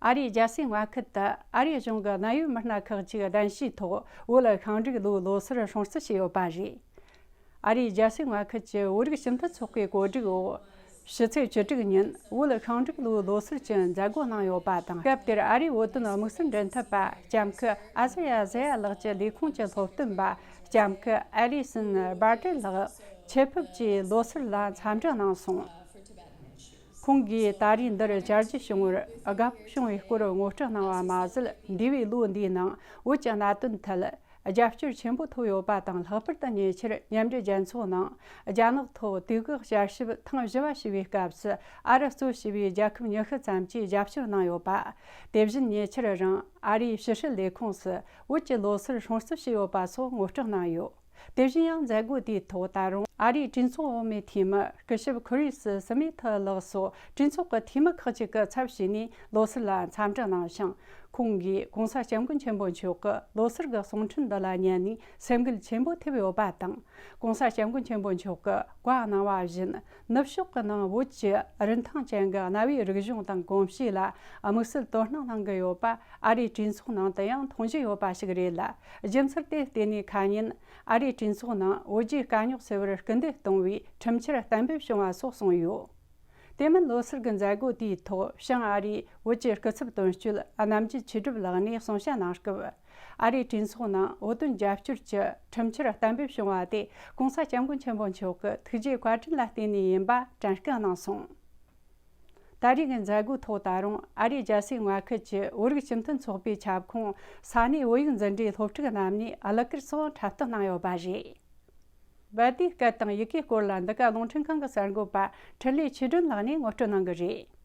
ཨ་རིའི་རྒྱལ་སའི་མངའ་ཁུལ་དུ་ཨ་རིའི་གཞུང་གི་གནད་ཡོད་མི་སྣ་ཁག་ཅིག་གདན་ཞུའི་ཐོག་བོད་ཤིང་འབྲུག་ལོའི་ལོ་སར་སྲུང་བརྩི་བྱས་ཡོད་པ་རེད། ཨ་རིའི་རྒྱལ་སའི་མངའ་ཁུལ་གྱི་བོད་རིགས་སྤྱི་མཐུན་ཚོགས་པའི་གོ་སྒྲིག་འོག་ཕྱི་ཚེས་བཅུ་དྲུག་ཉིན་བོད་ཤིང་འབྲུག་ལོའི་ལོ་སར་གྱི་མཛད་སྒོ་གནང་ཡོད་པ་དང་། སྐབས་དེར་ཨ་རིའི་བོད་དོན་དམིགས་བསལ་འབྲེལ་མཐུད་པ་ལྕམ་སྐུ་ཨ་ཟ་ཡ་ཟ་ཡ་ལགས་ཀྱི་ལས་ཁུངས་ཀྱི་སློབ་སྟོན་པ་ལྕམ་སྐུ་ཨེ་ལི་སན་བྷར་ཏེ་ལགས་ཆེད་ཕེབས་ཀྱིས་ལོ་སར་ལ་འཚམས་འདྲི་གནང་སོང་། ཁོང་གིས་ད་རེས་འདིར་བཅར་རྒྱུ་བྱུང་བར་དགའ་པོ་བྱུང་བའི་སྐོར་ངོ་སྤྲོད་གནང་བ་མ་ཟད། འདས་པའི་ལོ་འདིའི་ནང་བོད་ཀྱི་གནད་དོན་ཐད་རྒྱབ་སྐྱོར་ཆེན་པོ་ཐོབ་ཡོད་པ་དང་། ལྷག་པར་དུ་ཉེ་ཆར་མཉམ་འབྲེལ་རྒྱལ་ཚོགས་ནང་རྒྱ་ནག་ཐོག་དུས་བཀག་བསྐྱར་ཞིབ་ཐེངས་བཞི་པ་ཞུས་པའི་སྐབས་སུ། ཨ་རི་གཙོ་བྱས་པའི་རྒྱལ་ཁབ་ཉི་ཤུ་ཙམ་གྱིས་རྒྱབ་སྐྱོར་གནང་ཡོད་པ། དེ་བཞིན་ཉེ་ཆར་རང་ཨ་རིའི་ཕྱི་སྲིད་ལས་ཁུངས་སུ་བོད་ཀྱི་ལོ་སར་སྲུང་བརྩི་བྱས་ཡོད་པ་སོགས་ངོ་སྤྲོད་གནང་ཡོད། དེ་བཞིན་ཡང་མཛད་སྒོ་དེའི་ཐོག་ད་རུང་ཨ་རིའི་གྲོས་ཚོགས་འོག་མའི་འཐུས་མི་སྐུ་ཞབས་ཁུ་རིས་སི་མི་ཐི་ལགས་སོགས་གྲོས་ཚོགས་ཀྱི་འཐུས་མི་ཁག་ཅིག་གི་ཚབ་བྱས་ནས་ལོ་སར་ལ་འཚམས་འདྲི་གནང་ཞིང་། ཁོང་གིས་༸གོང་ས་༸སྐྱབས་མགོན་ཆེན་པོ་མཆོག་གི་ལོ་སར་གྱི་གསུང་འཕྲིན་འདི་ལ་ཉན་ནས་སེམས་འགུལ་ཆེན་པོ་ཐེབས་ཡོད་པ་དང་། ༸གོང་ས་༸སྐྱབས་མགོན་ཆེན་པོ་མཆོག་གིས་བཀའ་གནང་བ་བཞིན། ནུབ་ཕྱོགས་ཀྱི་ནང་བོད་ཀྱི་རིན་ཐང་ཅན་གྱི་གནའ་བོའི་རིག་གཞུང་དང་གོམས་གཤིས་ལ་དམིགས་བསལ་དོ་སྣང་གནང་གི་ཡོད་པ་ཨ་རིའི་གྲོས་ཚོགས་ནང་དུ་ཡང་མཐོང་རྒྱུ་ཡོད་པ་ཞིག་རེད་ལ། རྒྱུ་མཚན་དེར་བརྟེན་ནས་ཁ་ཉིན་ཨ་རིའི་གྲོས་ཚོགས་ནང་བོད་རྒྱའི་དཀའ་རྙོག་སེལ་བར་སྐུལ་འདེད་གཏོང་བའི་ཁྲིམས་འཆར་གཏན་འབེབས་བྱུང་བ་སོགས་གསུངས་ཡོད། དེ་མིན་ལོ་སར་གྱི་མཛད་སྒོ་དེའི་ཐོག་བྱང་ཨ་རིའི་བོད་ཀྱི་སྐུ་ཚབ་དོན་གཅོད་རྣམ་རྒྱལ་ཆོས་གྲུབ་ལགས་ནས་གསུང་བཤད་གནང་སྐབས། ཨ་རིའི་གྲོས་ཚོགས་ནང་བོད་དོན་རྒྱབ་སྐྱོར་གྱི་ཁྲིམས་འཆར་གཏན་འབེབས་བྱུང་བ་དེ་༸གོང་ས་༸སྐྱབས་མགོན་ཆེན་པོ་མཆོག་གི་ཐུགས་རྗེ་བཀའ་དྲིན་ལ་བརྟེན་ནས་ཡིན་པ་དྲན་སྐུལ་གནང་སོང་། ད་རེས་ཀྱི་མཛད་སྒོའི་ཐོག་ད་རུང་ཨ་རིའི་རྒྱལ་སའི་མངའ་ཁུལ་གྱི་བོད་རིགས་སྤྱི་མཐུན་ཚོགས་པའི་ཁྱབ་ཁོངས་ས་གནས་བོད་ཡིག་འཛིན་གྲྭའི་སློབ་ཕྲུག་རྣམས་ནས་གླུ་གར་སོགས་འཁྲབ་སྟོན་གནང་ཡོད་པ་རེད། བལ་དུས་སྐད་དང་ཡི་གེའི་སྐོར་ལ་འདི་ག་རླུང་འཕྲིན་ཁང་གི་གསར་འགོད་པ་འཕྲིན་ལས་ཆོས་སྒྲོན་ལགས་ནས་ངོ་སྤྲོད་གནང་གི་རེད།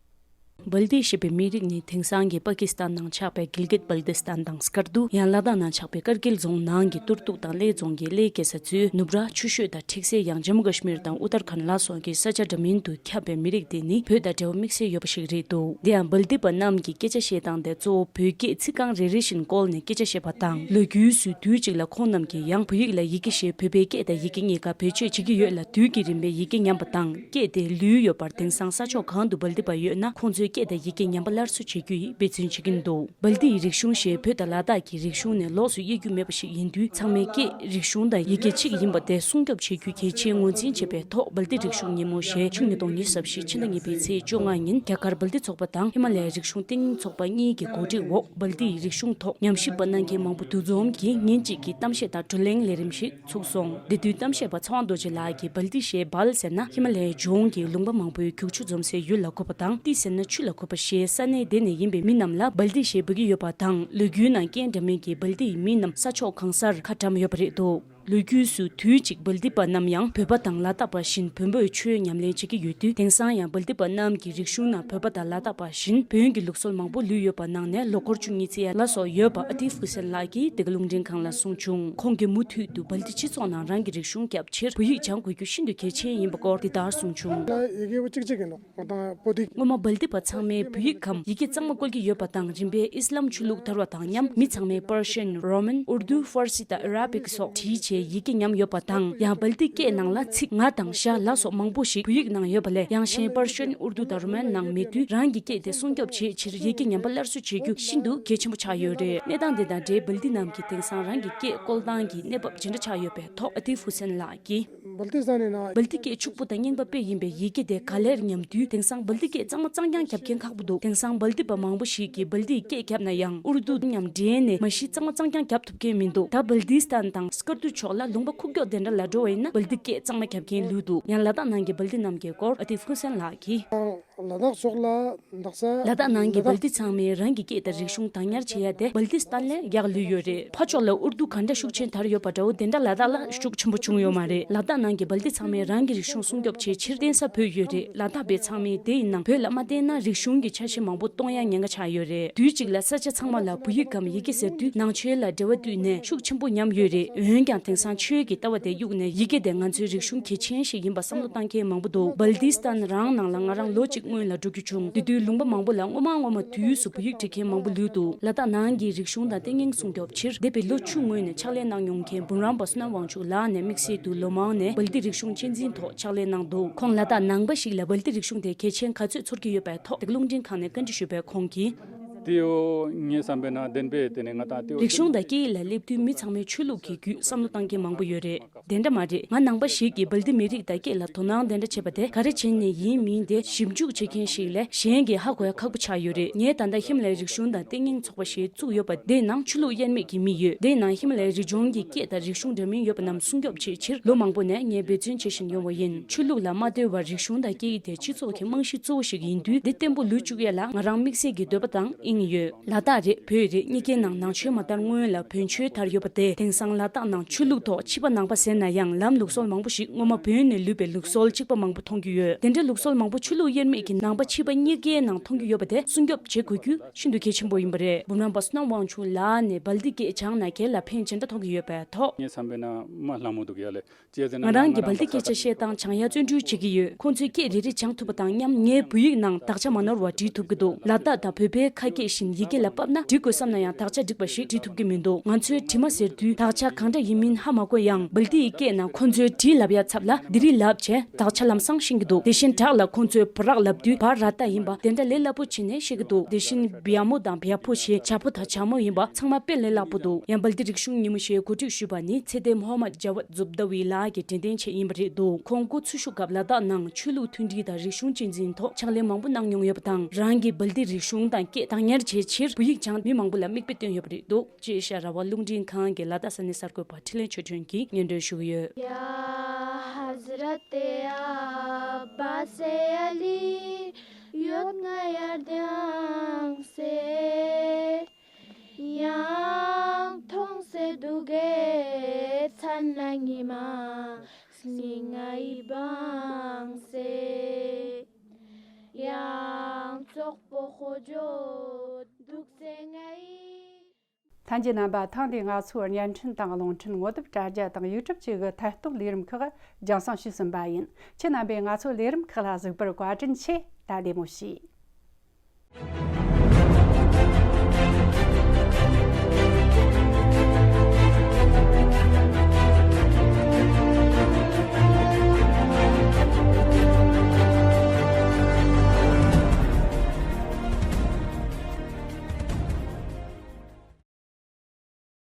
བལ་དུས་ཞེས་པའི་མི་རིགས་ནི་དེང་སང་གི་པ་ཀི་སི་ཐན་ནང་ཆགས་པའི་གིལ་གིད་བལ་ཏི་སི་ཐན་དང་སྐར་དུ་ཡང་ལ་དྭགས་ནང་ཆགས་པའི་ཀར་གིལ་རྫོང་ནང་གི་ཏུར་ཏུག་དང་གླེ་རྫོང་གི་གླེ་སྐྱེ་ས་མཚོའི་ནུབ་ར་ཆུ་ཤོད་དང་འཁྲིག་སའི་ཡང་ཇམ་མུ་ཀ་ཤི་མིར་དང་ཨུ་ཏར་ཁན་ལ་སོགས་ཀྱི་ས་ཆ་འདྲ་མིན་དུ་ཁྱབ་པའི་མི་རིགས་དེ་ནི་བོད་དང་འབྲེལ་བ་དམིགས་བསལ་ཡོད་པ་ཞིག་རེད་འདུག་དེ་ཡང་བལ་དུས་པ་རྣམས་ཀྱི་སྐད་ཆ་བཤད་སྟངས་དེ་གཙོ་བོ་བོད་སྐད་ཚིག་རྐང་རེ་རེ་བཞིན་བཀོལ་ནས་སྐད་ཆ་བཤད་པ་དང་། ལོ་རྒྱུས་སུ་དུས་གཅིག་ལ་ཁོང་རྣམས་ཀྱིས་ཡང་བོད་ཡིག་ལ་ཡི་གེ་ཞེས་བོད་པའི་སྐད་དང་ཡི་གེ་གཉིས་ཀ་བེད་སྤྱོད་བྱེད་ཀྱི་ཡོད་ལ། དུས་ཀྱི་རིམ་པའི་ཡི་གེ་ཉམས་པ་དང་སྐད་དེ་ལུས་ཡོད་པར། དེང་སང་ས་ཕྱོགས་གང་དུ་བལ་དུས་པ་ཡོད་ན་ཁོང་ཚོའི་ སྐད་དང་ཡི་གེ་ཉམས་པ་སླར་གསོ་བྱེད་རྒྱུ་ཡི་འབད་བརྩོན་བྱེད་ཀྱིན་འདུག་སྦལ་ཏི་ཡི་རིག་གཞུང་ཞེས་བོད་དང་ལ་དྭགས་ཀྱི་རིག་གཞུང་ནས་ལོགས་སུ་དབྱེ་རྒྱུ་མེད་པ་ཞིག་ཡིན་དུས། ཚང་མའི་སྐད་རིག་གཞུང་དང་ཡི་གེ་གཅིག་ཡིན་པ་དེ་སྲུང་སྐྱོབ་བྱེད་རྒྱུ་གལ་ཆེན་ངོས་འཛིན་བྱས་པའི་ཐོག་སྦལ་ཏི་རིག་གཞུང་ཉིན་མོ་ཞེས་ཕྱི་ལོ་ཉིས་སྟོང་ཉི་ཤུ་རྩ་བཞི་ཕྱི་ཟླ་གཉིས་པའི་ཚེས་བཅོ་ལྔ་ཉིན་རྒྱ་གར་སྦལ་ཏི་ཚོགས་པ་དང་ཧི་མ་ལ་ཡའི་རིག་གཞུང་བསྟི་གནས་ཚོགས་པ་གཉིས་ཀྱི་གོ་སྒྲིག་འོག་སྦལ་ཏི་ཡི་རིག་གཞུང་ཐོག་ཉམས་ཞིབ་པ་གནང་མཁན་མང་པོ་འདུ་འཛོམས་ཀྱིས་ཉིན་གཅིག་གི་གཏམ་བཤད་དང་བགྲོ་གླེང་ལས་རིམ་ཞིག་ཚུགས་སོང་། འདི་དུས་གཏམ་བཤད་པ་ཚེ་དབང་རྡོ་རྗེ་ལགས་ཀྱིས་སྦལ་ཏི་ཞེས་སྦལ་ཟེར་ན་ཧི་མ་ལ་ཡའི་ལྗོངས་ཀྱི་ལུང་པ་མང་པོའི་རྒྱུག་ཆུ་འཛོམས་སའི་ཡུལ་ལ་གོ་བ་དང་། ཏི་ཟེར་ན་ཆུ་ལ་གོ་བ་ཞེས་ས་གནས་དེ་ནས་ཡིན་པའི་མི་རྣམས་ལ་སྦལ་ཏི་ཞེས་འབོད་ཀྱི་ཡོད་པ་དང་། ལོ་རྒྱུས་ནང་རྐྱེན་འདྲ་མིན་གྱིས་སྦལ་ཏི་ཡི་མི་རྣམས་ས་ཕྱོགས་གང་སར་ཁ་བཀྲམ་ཡོད་པ་རེད་འདུག་ལོ་རྒྱུས་སུ་དུས་གཅིག་སྦལ་ཏི་པ་རྣམས་ཡང་བོད་པ་དང་ལ་དྭགས་པ་བཞིན་བོན་པོའི་ཆོས་ཉམས་ལེན་བྱེད་ཀྱི་ཡོད་དུས། དེང་སང་ཡང་སྦལ་ཏི་པ་རྣམས་ཀྱི་རིག་གཞུང་ནང་བོད་པ་དང་ལ་དྭགས་པ་བཞིན་བོན་གྱི་ལུགས་སྲོལ་མང་པོ་ལུས་ཡོད་པ་ནང་ནས་ལོ་འཁོར་བཅུ་གཉིས་ཚེ་ཡ་ལ་སོགས་ཡོད་པ་ཨ་ཏི་ཧྥུ་སན་ལགས་ཀྱིས་འདི་ག་རླུང་འཕྲིན་ཁང་ལ་གསུངས་བྱུང་། ཁོང་གིས་མུ་མཐུད་དུ་སྦལ་ཏི་སྤྱི་ཚོགས་ནང་རང་གི་རིག་གཞུང་བསྐྱབ་ཕྱིར་བོད་ཡིག་སྦྱང་དགོས་རྒྱུ་ཤིན་ཏུ་གལ་ཆེན་ཡིན་པ་སྐོར་འདི་ལྟར་གསུངས་བྱུང་། ཡི་གེ་བོ་གཅིག་གཅིག་ཡིན་ནོ། ང་དང་པོ་ཏི། སྔོན་མ་སྦལ་ཏི་པ་ཚང་མས་བོད་ཡིག་གམ་ཡི་གེ་གཙང་མ་བཀོལ་གྱི་ཡོད་པ་དང་། རིམ་པས་ཨི་སི་ལམ་ཆོས་ལུགས་དར་བ་དང་མཉམ་མི་ཚང་མས་པར་ཤན། རོ་མན། ཨུར་དུ། ཧྥར་སི་དང་ཨ་ར་བིག་སོགས་བྲིས་བྱས་ཡི་གེ་ཉམས་ཡོད་པ་དང་། ཡང་སྦལ་ཏི་སྐད་ནང་ལ་ཚིག་ང་དང་ཞ་ལ་སོགས་མང་པོ་ཞིག་བོད་ཡིག་ནང་ཡོད་པ་ལས། ཡང་གཞན་པར་ཤན། ཨུར་དུ་དང་རོ་མན་ནང་མེད་དུས། རང་གི་སྐད་དེ་སྲུང་སྐྱོབ་བྱེད་ཕྱིར་ཡི་གེ་ཉམས་པ་སླར་གསོ་བྱེད་རྒྱུ་ཤིན་ཏུ་གལ་ཆེན་པོ་ཆགས་ཡོད་རེད། གནས་སྟངས་འདི་དང་འབྲེལ་སྦལ་ཏི་རྣམས་ཀྱིས་དེང་སང་རང་གི་སྐད་བཀོལ་སྟངས་ཀྱི་གནས་བབ་ཇི་འདྲ་ཆགས་ཡོད་པའི་ཐོག་ཨ་ཏི་ཧྥུ་སན་ལགས་ཀྱིས། སྦལ་ཏི་ས་ནས་ན། སྦལ་ཏི་སྐད་ཕྱུག་པོ་དང་རྙིང་པ་དཔེ་ཡིན་པའི་ཡི་གེ་དེ་ག་ལེར་ཉམས་དུས། དེང་སང་སྦལ་ཏི་སྐད་གཙང་མ་གཙང་རྐྱང་རྒྱབ་མཁན་ཁག་པོ་འདུག་དེང་སང་སྦལ་ཏི་པ་མང་པོ་ཞིག་གིས་སྦལ་ཏིའི་སྐད་བརྒྱབ་ན་ཡང་ཨུར་དུ་མཉམ་འབྲེལ་ནས་མ་གཞི་གཙང་མ་གཙང་རྐྱང་རྒྱབ་ཐུབ་མཁན་མི་འདུག་ད་སྦལ་ཏི་སི་ཐན་དང་སྐར་དུ་ཕྱོགས་ལ་ལུང་པ་ཁུག་ཀྱོག་དེ་འདྲ་ལ་འགྲོ་བ་ཡིན་ན། སྦལ་ཏི་སྐད་གཙང་མ་རྒྱབ་མཁན་ལུས་འདུག་ཡང་ལ་དྭགས་ནང་གི་སྦལ་ཏི་རྣམས་ཀྱི་སྐོར་ཨ་ཏི་ཧྥུ་སན་ལགས་ཀྱིས། ལ་དྭགས་ཕྱོགས་ལ་འདག་ས། ལ་དྭགས་ནང་གི་སྦལ་ཏི་ཚང་མས་རང་གི་སྐད་དང་རིག་གཞུང་བདག་ཉར་བྱེད་ཡ་དེ་སྦལ་ཏི་སི་ཐན་ལས་ཡག་ལུས་ཡོད་རེད། ཕར་ཕྱོགས་ལ་ཨུར་དུ་ག་འདྲ་ཤུགས་ཆེན་དར་ཡོད་པ་འདྲ་བོ་དེ་འདྲ་ལ་དྭགས་ལ་ཤུགས་ཆེན་པོ་བྱུང་ཡོད་མ་རེད། ལ་དྭགས་ནང་གི་སྦལ་ཏི་ཚང་མས་རང་གི་རིག་གཞུང་སྲུང་སྐྱོབ་བྱེད་ཕྱིར་བརྟེན་ས་བོད་ཡོད་རེད། ལ་དྭགས་པའི་ཚང་མས་དེ་ཡིན་ནའང་བོད་ལ་མ་བརྟེན་ན་རིག་གཞུང་གི་ཆ་ཤས་མང་པོ་སྟོང་ཡ་ཉེན་ཁ་ཆགས་ཡོད་རེད། དུས་གཅིག་ལ་ས་ཆ་ཚང་མ་ལ་བོད་ཡིག་གམ་ཡི་གེ་ཟེར་དུས་ནང་ཆོས་ལ་འབྲེལ་བ་བསྟུན་ནས་ཤུགས་ཆེན་པོ་ཉམས་ཡོད་རེད། འོན་ཀྱང་དེང་སང་ཆོས་ཀྱི་ལྟ་བ་དེ་གཡུགས་ནས་ཡི་གེ་དེ་ང་ཚོའི་རིག་གཞུང་གལ་ཆེན་ཞིག་ཡིན་པ་བསམ་བློ་བཏང་མཁན་མང་པོ་འདུག་སྦལ་ཏི་སི་ཐན་རང་ནང་ལ་ང་རང་ལོ་གཅིག་སྔོན་ལ་འགྲོ་རྒྱུ་བྱུང་། དེ་དུས་ལུང་པ་མང་པོ་ལ་སྔོན་མ་སྔོན་མ་དུས་སུ་བོད་ཡིག་འབྲི་མཁན་མང་པོ་ལུས་འདུག་ལ་དྭགས་ནང་གི་རིག་གཞུང་དང་བསྟན་རྙིང་སྲུང་སྐྱོབ་ཕྱིར་འདས་པའི་ལོ་བཅུ་སྔོན་ནས་ཕྱག་ལས་གནང་མྱོང་མཁན་འབུམ་རམས་པ་བསོད་ནམས་དབང་ཕྱུག་ལགས་ནས་དམིགས་བསལ་དུ་ལོ་མང་ནས་སྦལ་ཏི་རིག་གཞུང་གཅེས་འཛིན་ཐོག་ཕྱག་ལས་གནང་འདུག་ཁོང་ལ་དྭགས་ནང་པ་ཞིག་ལ་སྦལ་ཏི་རིག་གཞུང་དེ་གལ་ཆེན་ག་ཚོད་ཚོར་གྱི་ཡོད་པའི་ཐོག་དེ་ག་རླུང་འཕྲིན་ཁང་ནས་བཀའ་འདྲི་ཞུས་པའི་ཁོང་གིས། དེའོ་ངའི་བསམ་པའི་ནང་བདེན་པས་དེ་ནས་ང་དང་དེའོ། རིག་གཞུང་དང་སྐད་ཡིག་ལ་སླེབས་དུས་མི་ཚང་མས་ཆོས་ལུགས་ཀྱི་བརྒྱུད་བསམ་བློ་བཏང་མཁན་མང་པོ་ཡོད་རེད། དེ་འདྲ་མ་རེད། ང་ནང་པ་ཞིག་གིས་སྦལ་ཏི་མི་རིགས་དང་སྐད་ལ་དོ་སྣང་དེ་འདྲ་བྱེད་པ་དེ་ག་རེ་བྱས་ནས་ཡིན་མིན་དེ་ཞིབ་འཇུག་བྱེད་མཁན་ཞིག་ལས་གཞན་གྱིས་ཧ་གོ་ཡ་ཁག་པོ་ཆགས་ཡོད་རེད། ངས་ད་ལྟ་ཧི་མ་ལ་ཡའི་རིག་གཞུང་དང་བསྟན་རྙིང་ཚོགས་པ་ཞེས་བཙུགས་ཡོད་པ་དེའི་ནང་ཆོས་ལུགས་དབྱེར་མེད་ཀྱི་མི་ཡོད། དེའི་ནང་ཧི་མ་ལ་ཡའི་རི་ལྗོངས་ཀྱི་སྐད་དང་རིག་གཞུང་འདྲ་མིན་ཡོད་པ་རྣམས་སྲུང་སྐྱོབ་བྱེད་ཕྱིར་ལོ་མང་པོ་ནས་ངས་འབད་བརྩོན་བྱེད་བཞིན་ཡོང་བ་ཡིན། ཆོས་ལུགས་ལ་མ་ལྟོས་པར་རིག་གཞུང་དང་སྐད་ཡིག་དེ་སྤྱི་ཚོགས་ཀྱི་རྨང་གཞི་གཙོ་བོ་ཞིག་ཡིན་དུས་འདི་བརྟན་པོ་ལུས་བཅུག་ཡ་ལ་ང་རང་དམིགས་བསལ་གྱི་འདོད་པ་དང་དབྱིངས་ཡོད། ལ་དྭགས་རེད། བོད་རེད། གཉིས་ཀའི་ནང་ནང་ཆོས་མ་དར་སྔོན་ལ་བོན་ཆོས་དར་ཡོད་པ་དེ་དེང་སང་ལ་དྭགས་ནང་ཆོས་ལུགས་ཐོག་ཕྱི་པ་ནང་པ་ཟེར་ན་ཡང་ལམ་ལུགས་སྲོལ་མང་པོ་ཞིག་སྔོན་མ་བོད་ནས་ལུས་པའི་ལུགས་སྲོལ་གཅིག་པ་མང་པོ་མཐོང་རྒྱུ་ཡོད། དེ་འདྲའི་ལུགས་སྲོལ་མང་པོ་ཆོས་ལུགས་དབྱེར་མེད་ཀྱི་ནང་པ་ཕྱི་པ་གཉིས་ཀའི་ནང་མཐོང་རྒྱུ་ཡོད་པ་དེ་སྲུང་སྐྱོབ་བྱེད་དགོས་རྒྱུ་ཤིན་ཏུ་གལ་ཆེན་པོ་ཡིན་པ་རེད། འབུམ་རམས་པ་བསོད་ནམས་དབང་ཕྱུག་ལགས་ནས་སྦལ་ཏི་སྐད་སྦྱངས་ན་སྒེར་ལ་ཕན་ཇི་འདྲ་ཐོགས་ཀྱི་ཡོད་པའི་ཐོག་ངའི་བསམ་པའི་ནང་མ་ལྷ་མོ་འདུག་ཡ་ལེ། ང་རང་གིས་སྦལ་ཏི་སྐད་ཆ་བཤད་སྟངས་སྦྱང་ཡ་བརྩོན་འགྲུས་བྱེད་ཀྱི་ཡོད། ཁོང་ཚོས་སྐད་རེ་རེ་སྦྱང་ཐུབ་པ་དང་མཉམ་ངས་བོད་ཡིག་ནང་དག་ཆ་མ་ནོར་བ་འབྲི་ཐུབ་ཀྱི་འདུག་ལ་དྭགས་དང་བོད་པའི་ཁ་སྐད་བཞིན་ཡི་གེ་ལ་ཕབ་ན་འབྲི་དགོས་བསམ་ན་ཡང་དག་ཆ་འགྲིག་པ་ཞིག་འབྲི་ཐུབ་ཀྱི་མི་འདུག་ང་ཚོས་བྲིས་མ་ཟེར་དུས་དག་ཆ་གང་འདྲ་ཡིན་མིན་ཧ་མ་གོ་ཡང་སྦལ་ཏིའི་སྐད་ནང་ཁོང་ཚོས་བྲིས་ལབ་ཡ་ཚབ་ལ་དི་རི་ལབ་བྱས་དག་ཆ་ལམ་སང་ཤེས་ཀྱི་འདུག་དེ་བཞིན་བྲག་ལ་ཁོང་ཚོས་བ་རག་ལབ་དུས་བ་ར་ཏ་ཡིན་པ་དེ་འདྲ་ལས་སླ་པོ་བྱས་ནས་ཤེས་ཀྱི་འདུག་དེ་བཞིན་བྱ་མོ་དང་བྱ་ཕོ་ཞེས་བྱ་ཕོ་དང་བྱ་མོ་ཡིན་པ་ཚང་མ་དཔེ་ལས་སླ་པོ་འདུག་ཡང་སྦལ་ཏི་རིག་གཞུང་ཉིན་མོ་ཞེས་གོ་སྒྲིག་ཞུས་པ་ནི་ཚེ་བརྟན་མོ་ཧ་མད་ཇ་ཝད་ཛུབ་དཱ་ཝི་ལགས་ཀྱིས་དྲན་རྟེན་ཆེད་ཡིན་པ་རེད་འདུག་ཁོང་སྐུ་འཚོ་བཞུགས་སྐབས་ལ་དྭགས་ནང་ཆོས་ལུགས་མཐུན་སྒྲིལ་དང་རིག་གཞུང་གཅེས་འཛིན་ཐོག་ཕྱག་ལས་མང་པོ་གནང་མྱོང་ཡོད་པ་དང་། རང་གི་སྦལ་ཏི་རིག་གཞུང་དང་སྐད་བདག་ཉར་བྱེད་ཕྱིར་བོད་ཡིག་སྦྱང་མི་མང་པོ་ལ་མིག་དཔེ་སྟོན་ཡོད་པ་རེད་འདུག་ཅེས་ཤ་ར་བ་རླུང་འཕྲིན་ཁང་གི་ལ་དྭགས་ས་གནས་གསར་འགོད་པ་འཕྲིན་ལས་ཆོས་སྒྲོན་གྱིས་སྙན་སྒྲོན་ཞུ་གི་ཡོད། يا حضرت عباس علي ཡོད་ང་ཡར་ལྡང་སེ། ཡང་མཐོང་སེ་འདུག་གེ་མཚན་ལ་ཉི་མ་སྙིང་ང་ཡི་བང་སེ། ཡང་ཙོག་པོ་ཧོ་ཇོ་འདུག་སེ་ང་ཡི། ལྷན་རྒྱས་རྣམ་པ། ཐེངས་འདིའི་ང་ཚོའི་བརྙན་འཕྲིན་དང་རླུང་འཕྲིན་ངོ་དེབ་དྲ་རྒྱ་དང་ཡུ་ཊུབ་བཅས་ཀྱི་ཐད་གཏོང་ལས་རིམ་ཁག་རྒྱང་སྲིང་ཞུས་ཟིན་པ་ཡིན། ཁྱེད་རྣམ་པས་ང་ཚོའི་ལས་རིམ་ཁག་ལ་གཟིགས་པར་བཀའ་དྲིན་ཆེ། ད་བདེ་མོ་བྱོས།